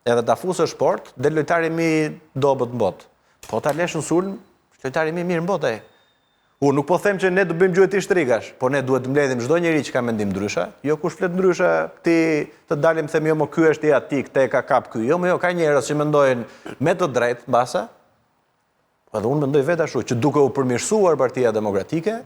edhe ta fusësh portë, del lojtari më i dobët në botë. Po ta lesh në sulm, është lojtari më i mirë në botë ai. Unë nuk po them që ne të bëjmë gjueti shtrigash, po ne duhet të mbledhim çdo njeri që ka mendim ndryshe, jo kush flet ndryshe, ti të dalim them jo mo ky është i atij, këtë e ka kap ky. Jo mo jo, ka njerëz që mendojnë me të drejtë mbase. Po edhe unë mendoj vetë ashtu që duke u përmirësuar Partia Demokratike,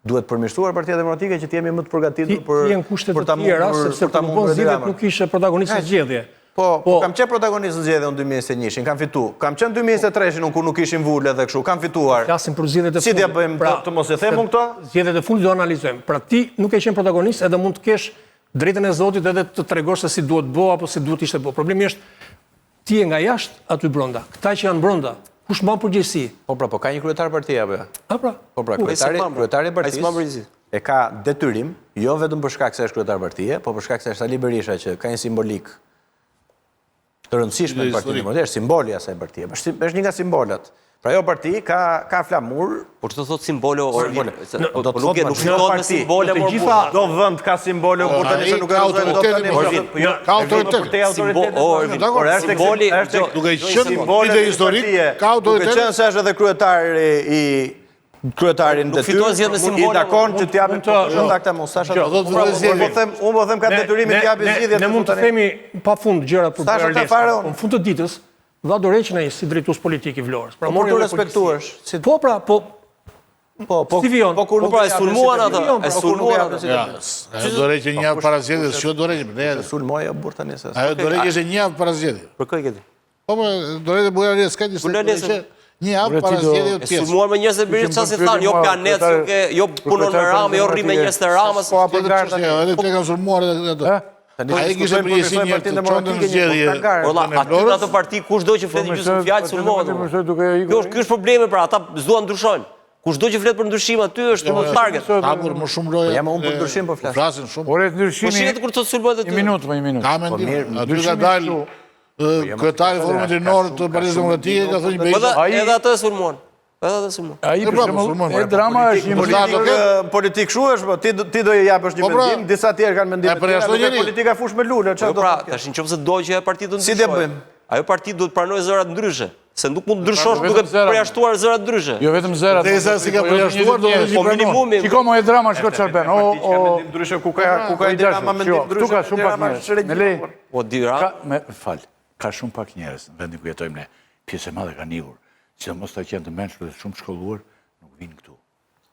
duhet përmirësuar Partia Demokratike që të jemi më të përgatitur për të jenë kushte të tjera, sepse për ta mundur zgjedhjet nuk ishe protagonist në zgjedhje. Po, po, kam qenë protagonist në zgjedhje në 2021-shin, kam fitu. Kam qenë 2023-shin unë kur nuk ishim vulë dhe kështu, kam fituar. Flasim për zgjedhjet e fundit. Si t'ia bëjmë pra, të mos e them unë këto? Zgjedhjet e fundit do analizojmë. Pra ti nuk ke qenë protagonist edhe mund të kesh drejtën e Zotit edhe të tregosh se si duhet bo apo si duhet ishte bo. Problemi është ti je nga jashtë aty brenda. Këta që janë brenda, kush mban përgjegjësi? Po pra, po ka një kryetar partie apo jo? A pra? Po pra, kryetari, kryetari i partisë e ka detyrim, jo vetëm për shkak se është kryetar partie, po për shkak se është Sali Berisha që ka një simbolikë të rëndësishme në Partinë Demokratike, është simboli i asaj partie. Është është një nga simbolet. Pra ajo parti ka ka flamur, Po ç'do thotë simbolo o simbole. Po do të thotë nuk çdo parti, simbole por gjitha çdo vend ka simbole por tani se nuk e rrëzojmë dot tani. Po jo, ka autoritet. Por është simboli, është duke qenë lider historik, ka autoritet. Duke qenë se është edhe kryetari i kryetarin në detyrë. Nuk fitohen zgjedhjet me simbole. I takon që t'japin të kontakte mos thashë atë. Do të vëzhgoj zgjedhje. Unë po them, unë po them ka detyrimin të japi zgjidhje. Ne mund të themi pa fund gjëra për Bujar Leskajn. Po në fund të ditës dha dorëheqjen ai si drejtues politik i Vlorës. Pra mund të respektuash. Po pra, po Po, po, si vijon? Po kur po nuk pra, e sulmuan atë, e po sulmuan atë. Ajo dorëheqje një javë para zgjedhjes, s'quhet dorëheqje, ne. E sulmoi o burrë tani se. Ajo dorëheqje ishte një javë para zgjedhjes. Për kë e ke ti? Po, po, dorëheqje Bujar Leskajt ishte dorëheqje një javë para zgjedhjeve të pjesë. E sulmuan me njerëz e Berishës çfarë si thanë, jo planet, jo ke, jo punon me Ramën, jo rri me njerëz të Ramës. Po apo garë tani. Edhe te kanë sulmuar edhe atë. Ai kishte përgjegjësi një të çonte në zgjedhje. Por la, aty në atë parti kushdo që flet gjysmë fjalë sulmohet. Kjo është ky është problemi pra, ata s'duan ndryshojnë. Kushdo që flet për ndryshim aty është në target. Hapur më shumë loja. Po jam unë për ndryshim po flas. Flasin shumë. Ore ndryshimi. Po shihet kur të sulmohet aty. Një minutë, më një minutë. Ka mendim. Aty ka dalë po kryetari i Forumit Rinor të Partisë Demokratike ka thënë Berisha. Po edhe atë e sulmuan. Edhe atë e sulmuan. Ai për pra, shembull, Edi Rama është një politikë politikë kështu është, po ti ti do i japësh një po pra, mendim, disa tjerë kanë mendim. Të politika fushë me lule, çfarë jo, do pra, të thotë? Tash nëse do që ajo parti të ndryshojë. Si do bëjmë? Ajo parti duhet pranojë zërat ndryshe. Se nuk mund të ndryshosh duke përjashtuar zërat ndryshe. Jo vetëm zërat. Derisa s'i ka përjashtuar do të po minimumi. Shiko mo Edi Rama shiko çfarë bën. O o mendim ndryshe ku ka ku ka Edi Rama mendim ndryshe. Këtu ka shumë pak njerëz. Me lej. Po di Rama. Ka me fal. Ka shumë pak njerëz në vendin ku jetojmë ne. Pjesë e madhe kanë ikur. Sidomos ata që janë të mençur dhe shumë të shkolluar, nuk vijnë këtu.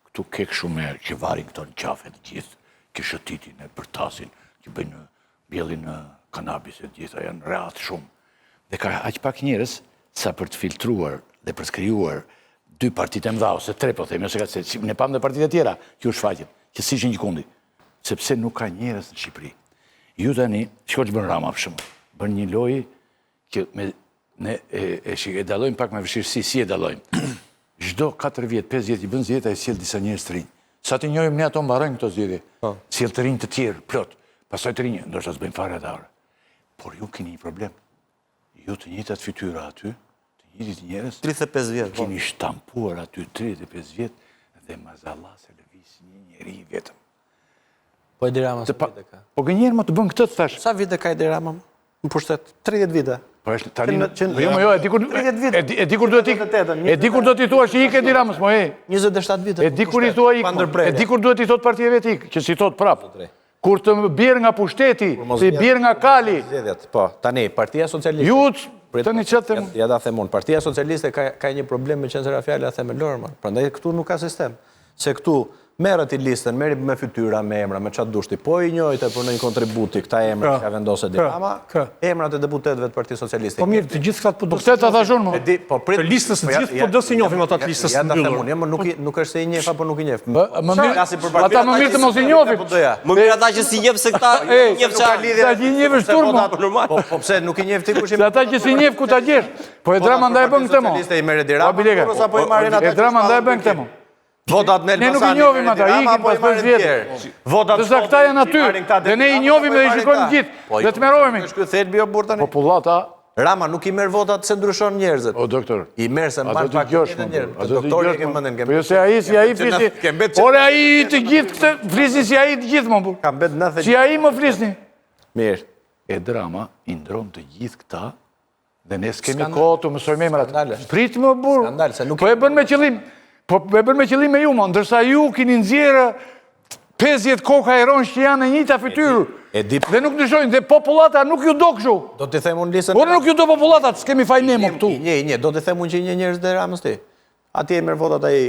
Këtu ke kështu me që varin këto në qafe të gjithë, që shëtitin e bërtasin, që bëjnë mbjellin kanabis e të gjitha, janë rehat shumë. Dhe ka aq pak njerëz sa për të filtruar dhe për të krijuar dy partitë e mëdha ose tre po themi ose ka se ne pamë dhe partitë e tjera që u shfaqën, që s'ishin gjëkundi, sepse nuk ka njerëz në Shqipëri. Ju tani, shiko ç'bën Rama për shembull, bën një lojë që me ne e e e dallojmë pak me vështirësi si e dallojmë. Çdo 4 vjet, 5 vjet i bën zgjedhjet ai sjell disa njerëz të rinj. Sa t'i njohim ne ato mbarojnë këto zgjedhje. Po. Sjell të rinj të tjerë, plot. Pastaj të rinj, ndoshta s'bëjnë fare ata. Por ju keni një problem. Ju të njëjtat fytyra aty, të njëjtit njerëz. 35 vjet. Po. Keni shtampuar aty 35 vjet dhe mazalla se lëviz një njeri vetëm. Po Edi Rama sa vite ka? Po gënjen më të bën këtë të thash. Sa vite ka Edi Rama në pushtet? 30 vite. Po është tani në po jo, jo, e di kur 30 vite. E di kur duhet ik. E di kur do t'i thuash ik Edi Ramës, mo e. 27 vite. E di kur i thua ik. E di kur duhet t'i thot partia vet ik, që s'i thot prap. Kur të bjerë nga pushteti, të bjerë nga kali. Po, tani Partia Socialiste. Ju tani çfarë them? Ja ta them unë, Partia Socialiste ka ka një problem meqenëse ra fjala themelor, prandaj këtu nuk ka sistem. Se këtu, merre ti listën, merri me fytyra, me emra, me ça të dush ti, po i njojte për ndonjë kontribut ti këta emra që ka vendosë Edi Rama, emrat e deputetëve të Partisë Socialiste. Po mirë, të gjithë këta të PD-së. Po këtë ta thashë unë, mo. E di, po prit. Të listës të gjithë PD-së i njohim ata të listës së mbyllur. Ja ta them unë, jo, mo nuk nuk është se i njeh apo nuk i njeh. Më mirë, ata më mirë të mos i njohim. Më mirë ata që s'i njeh se këta njeh çfarë. Sa që i njeh është turp. Po, po pse nuk i njeh ti kush i Se ata që s'i njeh ku ta gjesh. Po Edi Rama ndaj bën këtë mo. Socialiste i merr Edi Rama, apo i marrin ata. Edi Rama ndaj bën këtë mo. Votat në Elbasan. Ne nuk i njohim ata, ikin pas 5 vjet. Votat Ndërsa këta janë aty, dhe ne i njohim dhe i shikojmë gjithë, po, dhe tmerrohemi. Është ky thelbi o burrë tani. Popullata Rama nuk i merr votat se ndryshon njerëzit. O doktor. I merr se mban pak të njerëz. Doktori e ke mendjen ke. Po jo se ai si ai flisi. Ore ai të gjithë këtë flisni si ai të gjithë më burrë. Ka mbet 90. Si ai më flisni. Mirë. Edi Rama i ndron të gjithë këta Dhe ne s'kemi kohë të mësojmë emrat. Prit më burrë. Skandal, se nuk Po e bën me qëllim. Po e bën me qëllim me ju, mo, ndërsa ju kini nxjerrë 50 koka heronjsh që janë e njëjta fytyrë. E di. Dhe nuk ndryshojnë, dhe popullata nuk ju do kështu. Do t'i them unë listën. Por nuk ju do popullata, s'kemi faj ne mo këtu. I një, i një, do t'i them unë që i njeh njerëz të Ramës ti. Atje i merr votat ai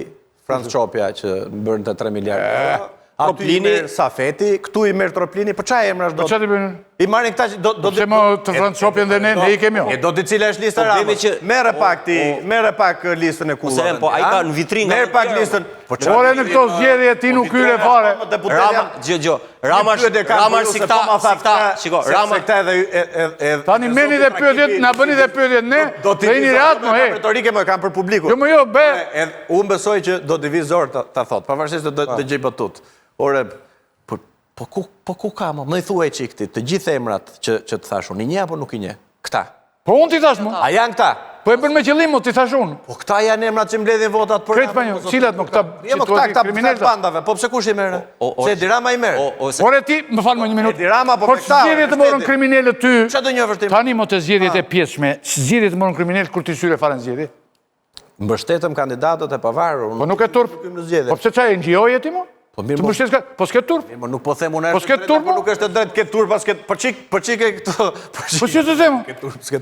Franc Çopja që bënte 3 miliardë euro. Aty i merr Safeti, këtu i merr Troplini, po ça emrash do? Po ça t'i bëjnë? I marrin këta që do do Pse mo të Franc Çopjen dhe ne, ne i kemi jo. E do di cila është lista e Ramës. Merre pak ti, merre pak listën e kullave. Po ai ka në vitrinë. Merr pak listën. Po ça? Ore në këto zgjedhje ti nuk hyre fare. Rama, gjë gjë. Rama është Rama është si këta, po si këta, shiko, Rama se këta edhe Tani merrni dhe pyetjet, na bëni dhe pyetjet ne, do dhe jeni rehat mo, he. Retorike më kam për publikun. Jo më jo, be. Unë besoj që do t'i vi zor ta ta thot, pavarësisht se do të gjej batut. Ore, po po ku po ku ka më? Më i thuaj çik ti, të gjithë emrat që që të thash unë, i njeh apo nuk i njeh? Këta. Po unë t'i thash mo. A janë këta? Po e bën me qëllim mo, t'i thash unë. Po këta janë emrat që mbledhin votat për Krejt pa një, cilat mo këta Jo, mo këta këta këta të bandave, po pse kush i merr? Se Edi Rama i merr. Ore ti, më fal më një minutë. Edi Rama po Po me këta. zgjedhjet të morën kriminelët ty. Çfarë do njohësh ti? Tani mo të zgjedhjet e pjesshme, zgjedhjet të morën kriminelët kur ti s'hyre fare në zgjedhje. Mbështetëm kandidatët e pavarur. Po nuk e turp. Po pse ça NGO je ti mo? Po mirë, Të mbështes ka, po s'ke turp. Mirë, mo nuk po them unë Po s'ke turp, po nuk është e drejtë ke turp as ke po çik, po çik e këto. Po si të them?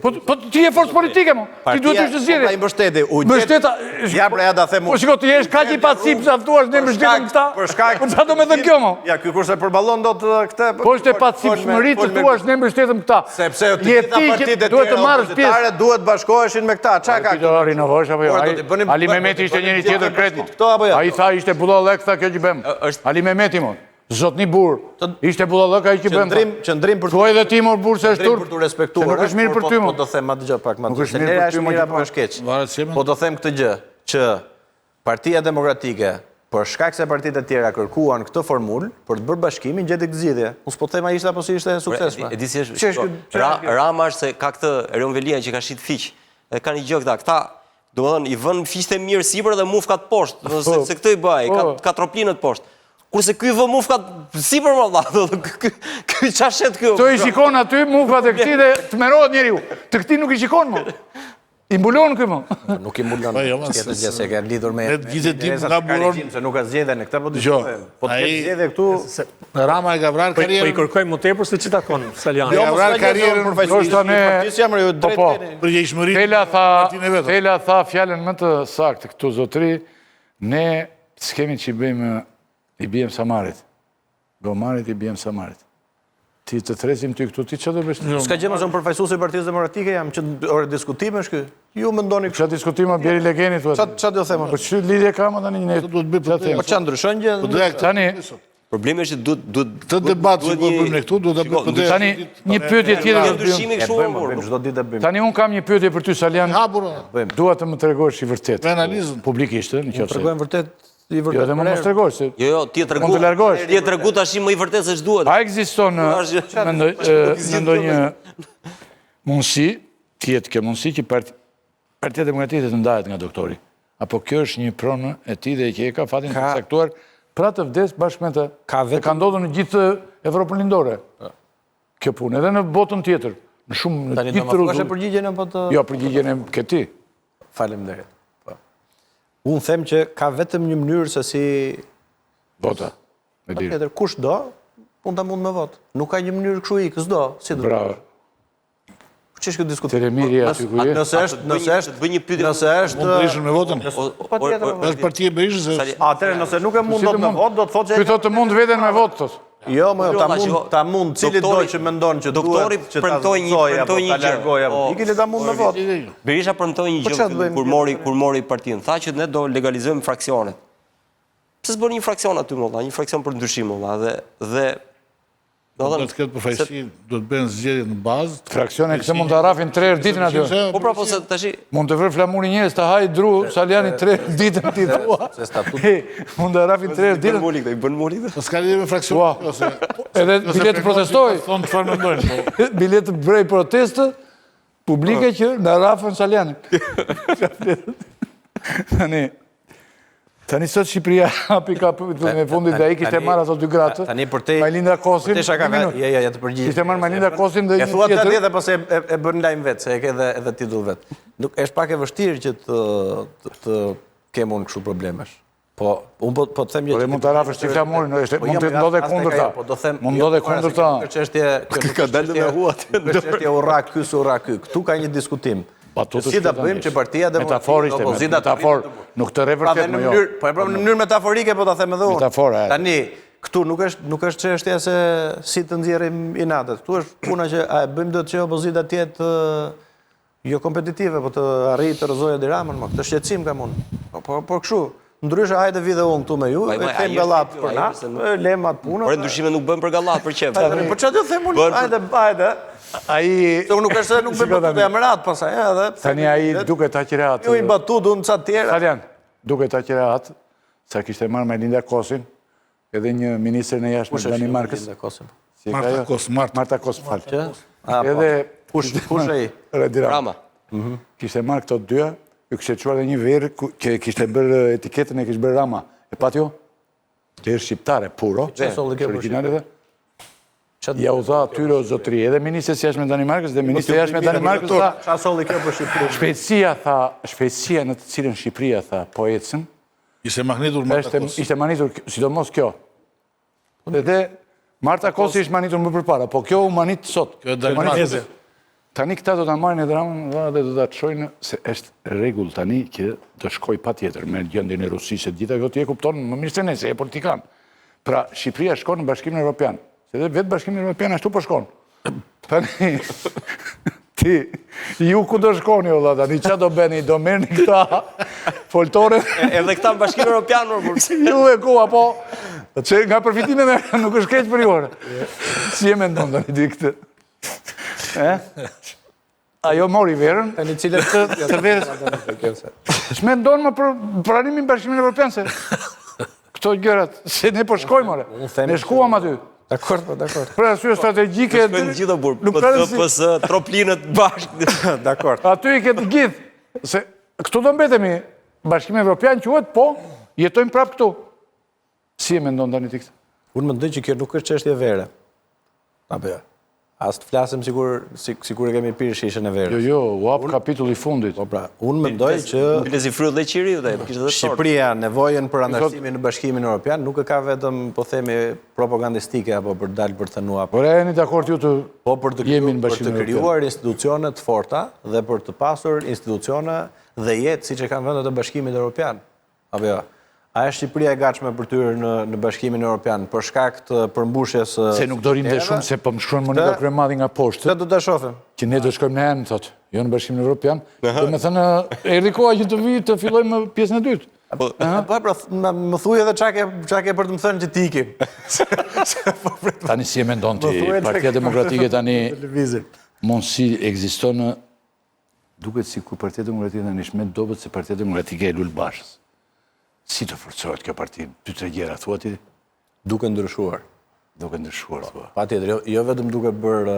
Po po ti je forcë politike mo. Ti duhet të jesh në zgjedhje. Po ai mbështeti, u gjet. Mbështeta. Ja pra ja ta them unë. Po shiko ti je kaq i pacipë sa thua ne mbështetim këta. Për shkak. Po çfarë do me thënë kjo mo? Ja ky kurse përballon dot këtë. Po është e pacipshmëri të thuash ne mbështetëm këta. Sepse të gjitha partitë e tjera opozitare duhet bashkoheshin me këta. Ça ka? Ti do rinovosh apo jo? Ali Mehmeti ishte njëri tjetër krejt. Këto apo jo? Ai tha ishte budallëk tha kjo që bëmë. Ali Mehmeti mo. Zotni burr. Ishte budallëk ai që bëmë. Qëndrim, qëndrim për Thuaj dhe ti mor burr se është turp. Për të respektuar. Se nuk është mirë për ty mo. Po do them, ma dëgjo pak, ma Nuk është mirë për ty mo. Apo është keq. Po do them këtë gjë që Partia Demokratike, për shkak se partitë e tjera kërkuan këtë formulë për të bërë bashkimin, gjeti këtë zgjidhje. Unë s'po them a ishte apo s'ishte e suksesshme. E di si është. Rama është se ka këtë Erion Veliaj që ka shit fiq. Dhe ka një gjë këta, këta domethënë i vën fiqtë e mirë sipër dhe mufkat poshtë, domethënë se, se këtë i bëj, ka po. ka troplinët poshtë. Kurse ky vë mufkat sipër më valla, domethënë ky ky ça shet ky. Këto i shikon aty mufkat e këtij dhe tmerrohet njeriu. Të këtij nuk i shikon më. I mbulon ky më. Po nuk i mbulon. Po jo, tjetër gjë se ka lidhur me. Ne të gjithë e dimë nga buron se nuk ka zgjedhje në këtë po diskutojmë. Po të ketë zgjedhje këtu se Rama e ka vrarë po, karrierën. Po i kërkojmë më tepër se ç'i takon Salianjit. Jo, ka vrarë karrierën përfaqësues i partisë jam ju po, drejt po. keni. Përgjegjshmërinë. Tela tha, Tela tha fjalën më të saktë këtu zotri, ne s'kemi ç'i bëjmë i biem samarit. Gomarit i biem samarit. Ti të thërrasim ty këtu, ti ç'do bësh? Jo. S'ka gjë më unë përfaqësues i Partisë Demokratike jam që ore diskutim është ky. Ju mendoni kështu. Çfarë diskutimi bjeri legenit thua? Çfarë çfarë do them? Po çfarë lidhje ka më tani ne? Duhet të bëj po çfarë ndryshon gjë? Po do Tani Problemi është që duhet duhet këtë debat që po bëjmë ne këtu duhet ta bëjmë po Tani një pyetje tjetër do të bëjmë. Kështu bëjmë çdo ditë e bëjmë. Tani un kam një pyetje për ty Salian. Dua të më tregosh i vërtetë. Me analizën publikisht, ë, në qoftë se. Tregojmë vërtet I vërtet. Jo, dhe mos tregosh se. Jo, jo, ti e tregu. Mund të largohesh. Ti e tregu tash më i vërtet se ç'duhet. A ekziston në ndonjë mundësi, të jetë kjo mundësi që part, Partia Demokratike të ndahet nga doktori? Apo kjo është një pronë e tij dhe që e ka fatin të caktuar pra të vdes bashkë me të. Ka vetëm... Ka ndodhur në gjithë Evropën Lindore. Kjo punë, edhe në botën tjetër. Në shumë në gjithë të rrugë. Tani do përgjigjen apo të Jo, përgjigjen e ke ti. Faleminderit. Po. Unë them që ka vetëm një mënyrë se si vota. Me dirë. Patjetër, kush do, mund ta mund me votë. Nuk ka një mënyrë kështu ik, s'do, si do. Bravo. Po ç'është ky diskutim? Teremiri aty ku je? Nëse është, nëse është, bëj një pyetje. Nëse është mund Berishën me votën. Patjetër. Është partia e Berishës. Atëherë nëse nuk e mund dot me votë, do të thotë që Ky thotë të mund veten me votë thotë. Jo, më jo, ta mund, ta mund, cili do që mendon që doktori duhet që ta premtoi një premtoi një gjë. Po, Iki le ta mund me votë. Berisha premtoi një po gjë kur mori kur mori partinë. Tha që ne do legalizojmë fraksionet. Pse s'bën një fraksion aty më valla, një fraksion për ndryshim më valla dhe dhe Do të ketë përfaqësi, do të bëhen zgjedhje në bazë. Fraksione këtë mund të rrafin tre herë ditën aty. Po pra, po se tashi mund të vërë flamurin njerëz të hajë dru Salianji tre herë ditën ti thua. Se statut. Mund të rrafin tre herë ditën. Bën muli këtë, bën muli këtë. Po s'ka lidhje me fraksion ose edhe bile të protestoj. Thonë çfarë mendojnë. Po. Bile të bëj protestë publike që na rrafën Salianjin. Tani Tani sot Shqipëria hapi kapitullin e fundit dhe ai kishte marrë ato dy gratë. Tani për te Majlinda Kosin. Për te shaka, ja ja ja të përgjigjem. Kishte marrë Majlinda Kosin dhe një tjetër. E thua tani dhe pastaj e, e bën lajm vetë, se e ke edhe edhe titull vetë. Nuk është pak e vështirë që të të, të. kem unë kështu problemesh. Po, unë po, po të them një Po mund ta rrafësh ti flamurin, është po, mund jo, të ndodhë kundërta. Po do them, mund ndodhë kundërta. Kjo çështje, kjo ka dalë me huat. Kjo çështje u rra ky s'u rra ky. Këtu ka një diskutim. Batutë si ta bëjmë që partia demokratike opozita metafor, nuk të rre vërtet më jo. Po e pra në mënyrë metaforike po ta them edhe unë. Metafora. Tani, këtu nuk është nuk është çështja se si të nxjerrim inatet. Këtu është puna që a e bëjmë dot që opozita të jetë Jo kompetitive, po të arrijë të rrëzojë Edi Ramën, më këtë shqetësim kam unë. Po, po, po kështu, ndryshe hajde vi dhe unë këtu me ju, e kthejmë gallatë për na, e lëmë atë punë. Por ndryshime nuk bëhen për gallatë, për qejf. Po çfarë do them unë? Hajde, hajde. Ai Se unë nuk është se nuk bëj batutë, jam rehat pastaj, edhe. Tani ai duket aq rehat. Ju i batutë, unë ca të tjera. Salian, duket aq rehat sa kishte marrë Majlinda Kosin, Edhe një ministër e jashtme të Danimarkës. Marta Kos, Marta. Marta Kos, fal. Ah, po. Edhe kush kush ai? Edi Rama. Mhm. Kishte marrë këto dyja, ju kishte çuar edhe një verë që kishte bërë etiketën e kishte bërë Rama. E patë ju? Që është shqiptare puro. Çfarë solli kjo për Shqipërinë? Ja u dha atyre o zotëri, edhe ministres së jashtme të Danimarkës dhe ministri i jashtme të Danimarkës tha, Çfarë solli kjo për Shqipërinë? Shpejtësia tha, shpejtësia në të cilën Shqipëria tha, po ecën, Ishte mahnitur Marta Kos. Ishte mahnitur, sidomos kjo. Dhe Marta Kos ishte mahnitur më përpara, po kjo u mahnit sot. Kjo e Danimarkës. Tani këta do ta marrin edhe Ramën dhe do ta çojnë se është rregull tani që do shkojë patjetër me gjendjen e Rusisë e të gjitha këto ti e kupton më mirë se ne se je politikan. Pra Shqipëria shkon në Bashkimin Evropian. Se dhe vetë Bashkimi Evropian ashtu po shkon. Tani, ti, ju ku do shkoni, o tani, ça do bëni, do merrni këta foltore? Edhe këta në Bashkimin Evropian, më burë. Ju e ku, apo, që nga përfitimet e nuk është keq për ju, Si e mendon tani ti këtë? E? Ajo mori verën, Tani cilët të, të verës. Ç'mendon më për pranimin në Bashkimin Evropian se këto gjërat, se ne po shkojmë ore. Ne shkuam aty. Dakord, po dakord. Për arsye strategjike. Shkojnë gjithë o burrë. Nuk ka PS, troplinët bashkë. Dakord. Aty i ke të gjithë. Se këtu do mbetemi. Bashkimi Evropian quhet, po jetojmë prapë këtu. Si e mendon tani ti këtë? Unë mendoj që kjo nuk është çështje vere. Apo jo. As të flasim sikur sikur e kemi pirë shishen e verës. Jo, jo, u hap kapitulli i fundit. Po pra, unë mendoj që Bile si fryt dhe qiriu dhe kishte dhe Shqipëria nevojën për anëtarësimin në Bashkimin Evropian nuk e ka vetëm, po themi, propagandistike apo për dalë për të thënë Po jeni dakord ju të po për të jemi në për të Bashkimin Evropian. krijuar institucione të forta dhe për të pasur institucione dhe jetë siç e kanë vendet e Bashkimit Evropian. Apo jo. A është Shqipëria e gatshme për të hyrë në në Bashkimin Evropian për shkak të përmbushjes së Se nuk do rrim dhe shumë se po më shkruan Monika Kryemadhi nga poshtë. Këtë do ta shohim. Që ne do shkojmë në EM, thotë, jo në Bashkimin Evropian. Domethënë, erdhi koha që të vijë të fillojmë pjesën e dytë. Po, po, pra, më thuaj edhe çka ke çka ke për të më thënë që të ikim. Po tani si e mendon ti, Partia Demokratike tani mundësi ekziston në Duket sikur Partia Demokratike tani është më e dobët se Partia Demokratike e Lul Bashës. Si të forcohet kjo parti? Dy tre gjëra thua ti? Duke ndryshuar. Duke ndryshuar po, thua. Patjetër, jo, jo vetëm duke bërë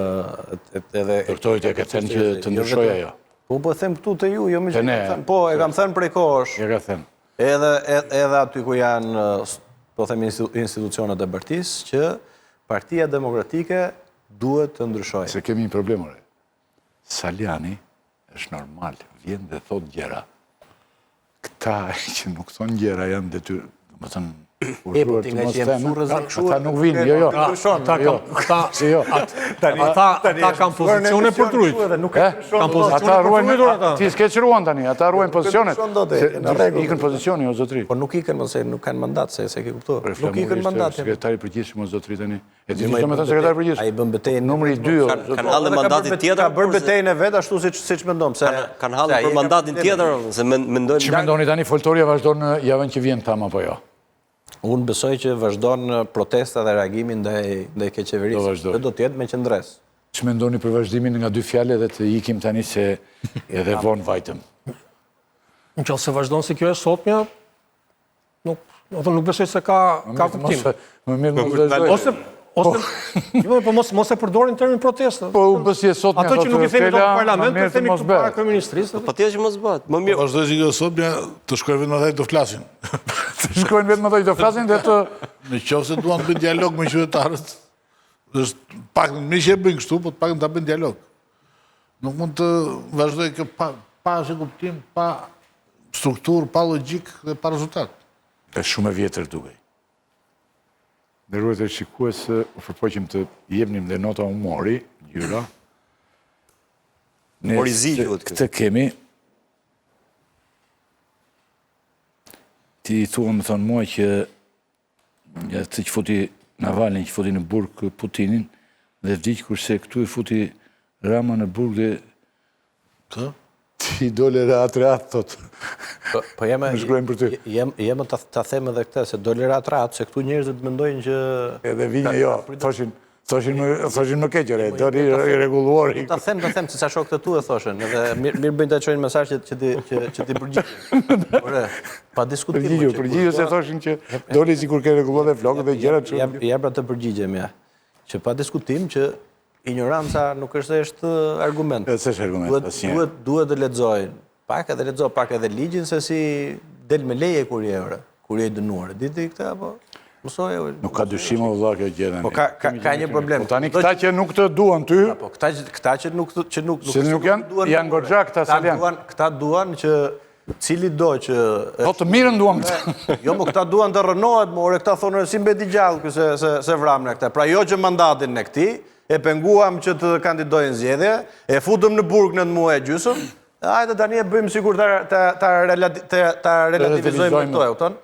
edhe Doktorit e ke thënë që të jo ndryshojë ajo. Po po them këtu te ju, jo më që thënë. Po, e kam thënë prej kohësh. E ka thënë. Edhe edhe aty ku janë po them institucionet e partisë që Partia Demokratike duhet të ndryshojë. Se kemi një problem ore. Saliani është normal, vjen dhe thotë gjëra. Këta që nuk thonë gjëra janë detyrë, domethënë, E, po ti nga që jem surrë zë kështu, ata nuk vinë, jo, jo. Ata jo, ata, jo. ata, ata kanë pozicione për të rujt. Kanë pozicione për të rujtur ata. Ti s'ke që ruan tani, ata ruajnë pozicionet. Ikën pozicioni, o zotri. Po nuk ikën, mos e nuk kanë mandat, se s'e ke kuptuar. Nuk ikën mandat. Sekretari i përgjithshëm, o zotri tani. E di ç'do me thënë sekretari i përgjithshëm. Ai bën betejën numri 2. Kanë halle mandatin tjetër. Ka bërë betejën e vet ashtu siç siç mendon, pse kanë halle për mandatin tjetër, se mendojnë. Ç'mendoni tani foltorja vazhdon javën që vjen thamë apo jo? Unë besoj që vazhdon protesta dhe reagimi ndaj ndaj keqqeverisjes. Dhe do të jetë me qëndresë. Ç'mendoni për vazhdimin nga dy fjalë dhe të ikim tani se edhe vonë vajtëm. Në qoftë se vazhdon si kjo e sotmja, Nuk, do të nuk besoj se ka ka kuptim. Më mirë mos vazhdoj. Ose ose po. jo, po mos mos e përdorin termin protestë. Po u bë si e sotmja. Ato që nuk i themi dot në parlament, po themi këtu para kryeministrisë. Po patjetër që mos bëhet. Më mirë. Po vazhdoj si kjo e sotmja, të shkojnë vetëm ata që do flasin. Të shkojnë vetëm ata që do flasin dhe të Në qoftë se duan të bëjnë dialog me qytetarët, është pak mirë që e bëjnë kështu, po të paktën ta bëjnë dialog. Nuk mund të vazhdojë kjo pa pa asnjë kuptim, pa. strukturë, pa logjikë dhe pa rezultat. Është shumë e vjetër dukej. Nderuar teleshikues, u përpoqëm të jepnim dhe nota humori, ngjyra. Ne këtë kemi, ti thua më thonë mua që atë që futi Navalnin, që futi në burg Putinin, dhe vdiq kurse këtu i futi Rama në burg dhe Kë? Ti dole rehat rehat, thot. Po, po jam Më shkruajnë për ty. Jem jem ta ta them edhe këtë se dole rehat rehat, se këtu njerëzit mendojnë që Edhe vinje jo, thoshin, thoshin më thoshin më keq ore, doli i rregulluar. Ta them, ta them se ca shokë të tu e thoshin, edhe mirë mirë bëjnë ta çojnë mesazh që që ti që që ti përgjigjesh. Ore, pa diskutim. Përgjigju, përgjigju se thoshin që doli sikur ke rregulluar dhe flokët dhe gjërat kështu. Ja, ja pra të përgjigjem ja. Që pa diskutim që Injoranca nuk është se është argument. S'është argument, duhet, duhet, duhet të lexojnë. Pak edhe lexo pak edhe ligjin se si del me leje kur je ore, kur je i dënuar. Di ti këtë apo? Mësoje. Nuk ka dyshim o vëlla kjo gjë tani. Po ka ka, ka një problem. Po tani këta që nuk të duan ty, po këta këta që nuk që nuk nuk, nuk janë janë goxha këta sa janë. Duan, këta duan që Cili do që... Po të mirën duan këta. Jo, mo këta duan të rrënohet, mo, ore këta thonë, si mbeti gjallë ky se, se, s'e vramë ne këta. Pra jo që mandatin e këtij, e penguam që të kandidojë në zgjedhje, e futëm në burg nëntë muaj e gjysëm, hajde tani e bëjmë sikur ta, ta, ta, ta, ta relativizojmë me këto, e kupton?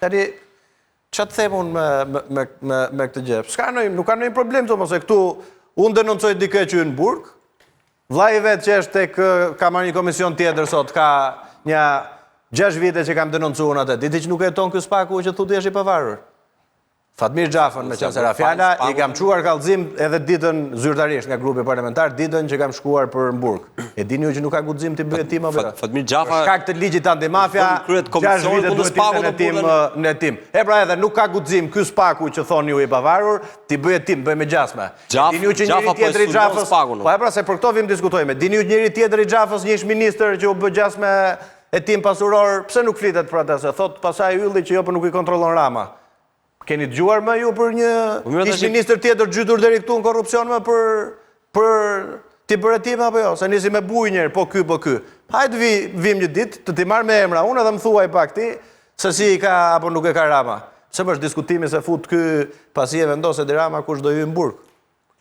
Tani, ça të them unë me, me, me, me këtë gjë? S'ka ndonjë, nuk ka ndonjë problem të mos e këtu, unë denoncoj dikë që hyn në burg, Vllai i vet që është tek ka marrë një komision tjetër sot, ka nja 6 vite që kam denoncuar unë atë. Di ti që nuk e heton ky SPAK-u që thotë është i pavarur. Fatmir Xhafën, meqenëse ra fjala, i kam çuar kallëzim edhe ditën zyrtarisht nga grupi parlamentar, ditën që kam shkuar për në burg. E dini ju që nuk ka guxim t'i bëjë hetim apo jo? Fatmir Xhafa Për shkak të ligjit antimafia, 6 vite duhet të ishte në hetim në hetim. E pra edhe nuk ka guxim ky SPAK-u që thoni ju i pavarur, t'i bëjë hetim, bëjë me gjasme. Xhaf, Dini ju që Xhafa njëri po e tjetër i sulmon Xhafës, SPAK-un. po e pra se për këto vim diskutojmë. Dini ju njëri tjetër i Xhafës, një ish ministër që u bë gjasme hetim pasuror, pse nuk flitet për atë se thot pasaj Ylli që jo po nuk i kontrollon Rama. Keni dëgjuar më ju për një Po mirë, ish tash- ministër tjetër zhytur deri këtu në korrupsion më për për t'i bërë hetime apo jo? Se nisi me bujë njëherë, po ky, po ky. Hajde vi, vim një ditë të t'i marr me emra unë edhe më thuaj pak ti se si i ka apo nuk e ka Rama. Pse bësh diskutimi se fut ky pasi e vendos Edi Rama kush do hyjë në burg.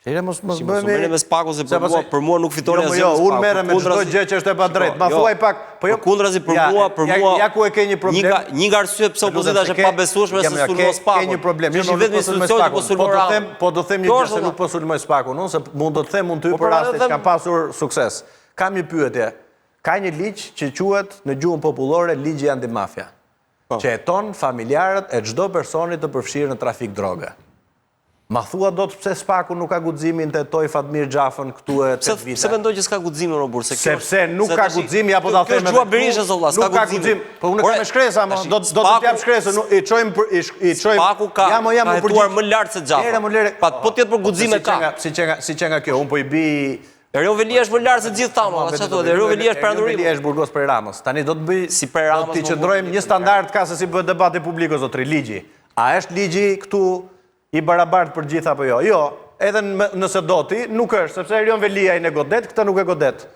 Lere mos mos Si mos u bëhemi merrem me SPAK-un se për mua për mua nuk fitoni Jo, asgjë. jo, me unë SPAK-un. merrem me çdo Përkundrazi- gjë që është e padrejtë. Ma Jo, thuaj pak, po jo. Përkundrazi për Ja, mua, për ja, mua ja ku e ke një problem. Një nga një nga arsyet pse Lutem, opozita se është e ke- pabesueshme ja, se ja, sulmon ke- SPAK-un. Ke një problem. Që Jo, është i nuk vetmi po sulmoj institucion që po SPAK-un. sulmon Po do Ramën. them, po do them një Kjo gjë është, se nuk po sulmoj SPAK-un, unë se mund do të them unë ty Po, për pra, raste që them- kanë pasur sukses. Kam një pyetje. Ka një ligj që quhet në gjuhën popullore ligji antimafia. Po. Që heton familjarët e çdo personi të përfshirë në trafik droge. Ma thua dot pse SPAK-u nuk ka guximin të hetojë Fatmir Xhafën këtu e Pse 8 vite? pse mendoj që s'ka guximin o burr, se kjo Sepse nuk se ka tashi- guxim, ja po ta kjo them është edhe gjuha këtu, Berishës o vlla, s'ka nuk ka guximin. guxim. Po unë Ore, kam me shkresa, mo, tashi, do do të SPAK-u të jap shkresën, nuk- i çojmë për i i çojmë. SPAK-u ka Ja, mo, ja, ka mo, hetuar përgjigj. më lart se Xhafa. Lere, mo, lere. Pa po të jetë për Po, guxime si qenga- ka. Si qenga, si qenga kjo, unë po i bi Erion Veliaj është më lart se gjithë ta, mo, çfarë thuhet? Erion Veliaj është Erion perandori. Veliaj është burgos prej Ramës. Tani do të bëj Si prej Ramës, Do t'i mo, qëndrojmë burgos një standard ka se si bëhet debati publik o zotri, ligji. A është ligji këtu i barabartë për gjithë apo jo? Jo, edhe nëse do ti, nuk është, sepse Erion Veliaj e godet, këtë nuk e godet.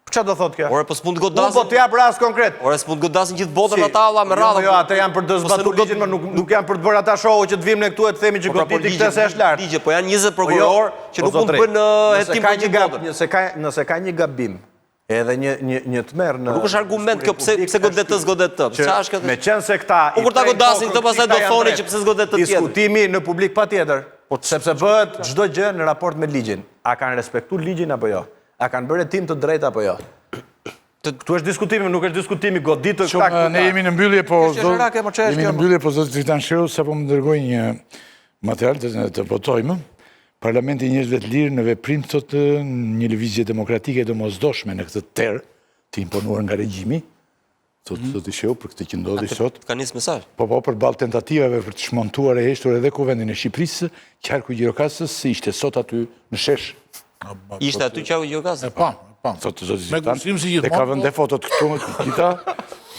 Çfarë do thotë kjo? Ore, po s'mund të godasin. Unë po të jap rast konkret. Ore, s'mund të godasin gjithë botën ata valla me Jo, radhë. Jo, ata janë për të Po se zbatuar nuk do- ligjin, më nuk nuk janë për të bërë ata show që të vijmë ne këtu e të themi që Po pra, po goditi ligje, këtë se është lart. Ligje, po janë 20 Po jo, prokurorë që po nuk mund të zotri, bëjnë uh, nëse hetim ka për një gjithë gab- botën. Nëse ka nëse ka një gabim, edhe një një një tmerr në Nuk është argument kjo pse publik pse godet të është s'godet të. që Çfarë është kjo? Me qenë se këta Po kur ta i prejnë godasin kokën këtë, pastaj këtij, do këta janë thoni drejt. që pse s'godet të tjetër. Diskutimi në publik patjetër, sepse bëhet çdo gjë në raport me ligjin. A kanë respektuar ligjin apo jo? A kanë bërë hetim të drejtë apo jo? Këtu është diskutimi, nuk është diskutimi goditë këta Shumë, këtu. ne jemi në mbyllje, po Kjo është qesharake, mo, ç'është jemi kjo, në mo? mbyllje, po zoti Tritan Shehu sapo më dërgoi një material të të botojmë. Parlamenti i njerëzve të lirë në veprim thotë një lëvizje demokratike e domosdoshme në këtë terr të imponuar nga regjimi, thotë Mhm. zoti Shehu për këtë që ndodhi sot. Ka nis mesazh. Po po përballë tentativave për të çmontuar e heshtur edhe kuvendin e Shqipërisë, qarku i Gjirokastrës ishte sot aty në shesh. Ishte aty qarku i Gjirokastrës. E pam, e pam. Thotë zoti Me Tritan. guxim si Dhe ka gjithmonë. vënë dhe fotot këtu të gjitha.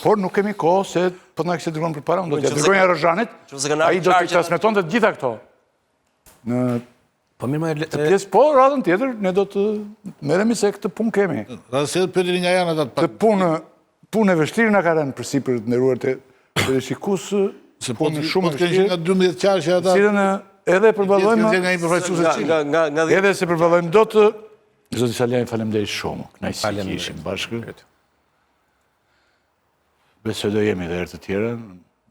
Por nuk kemi kohë se po na kishte dërguar përpara, unë do t'ia dërgoja Rozhanit. Nëse kanë ardhur Ai do t'i qarqet- transmetonte të gjitha këto. Në Po mirë, më të pjesë, po radhën tjetër ne do të merremi se këtë punë kemi. Radhës tjetër pyetini nga janë ata të Këtë punë, Punë e vështirë na ka rënë përsipër të nderuar teleshikues, Se po të shumë po të kenë nga 12 qarqe ata. Cilën edhe e përballojmë. Nga një përfaqësues e cili. Edhe s'e përballojmë dot. Zoti Salianji, faleminderit shumë. Kënaqësi që ishim bashkë. Besoj do jemi edhe herë të tjera,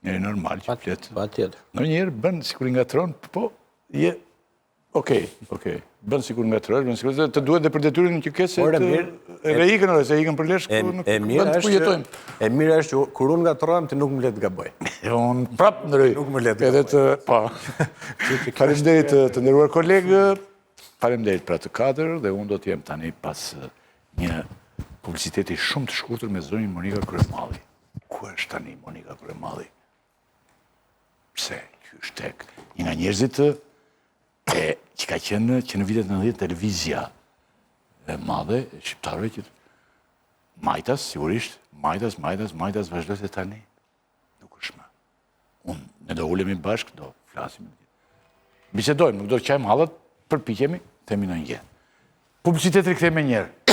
njeri normal që flet. Patjetër. Ndonjëherë bën sikur i ngatërron, po je Okej, okej. Bën sikur ngatërrohesh, bën sikur të duhet dhe për detyrën që ke se të edhe ikën ore, se ikën për lesh ku nuk bën ku jetojmë. E mira është që kur unë ngatërrohem ti nuk më le të gaboj. Unë prap ndërhyj. Nuk më le të gaboj. Edhe të po. Faleminderit të nderuar kolegë. Faleminderit pra të katër dhe unë do të jem tani pas një publiciteti shumë të shkurtër me zonjën Monika Kryemadhi. Ku është tani Monika Kryemadhi? Pse? Qysh tek një nga njerëzit e që ka qenë që në vitet 90 televizia e madhe e shqiptarëve që majtas, sigurisht, majtas, majtas, majtas, vazhdoi se tani nuk është më. Unë, ne do ulemi bashkë, do flasim. Bisedojmë, nuk do të qajmë hallet, përpiqemi, themi ndonjë gjë. Publicitet rikthehemi menjëherë.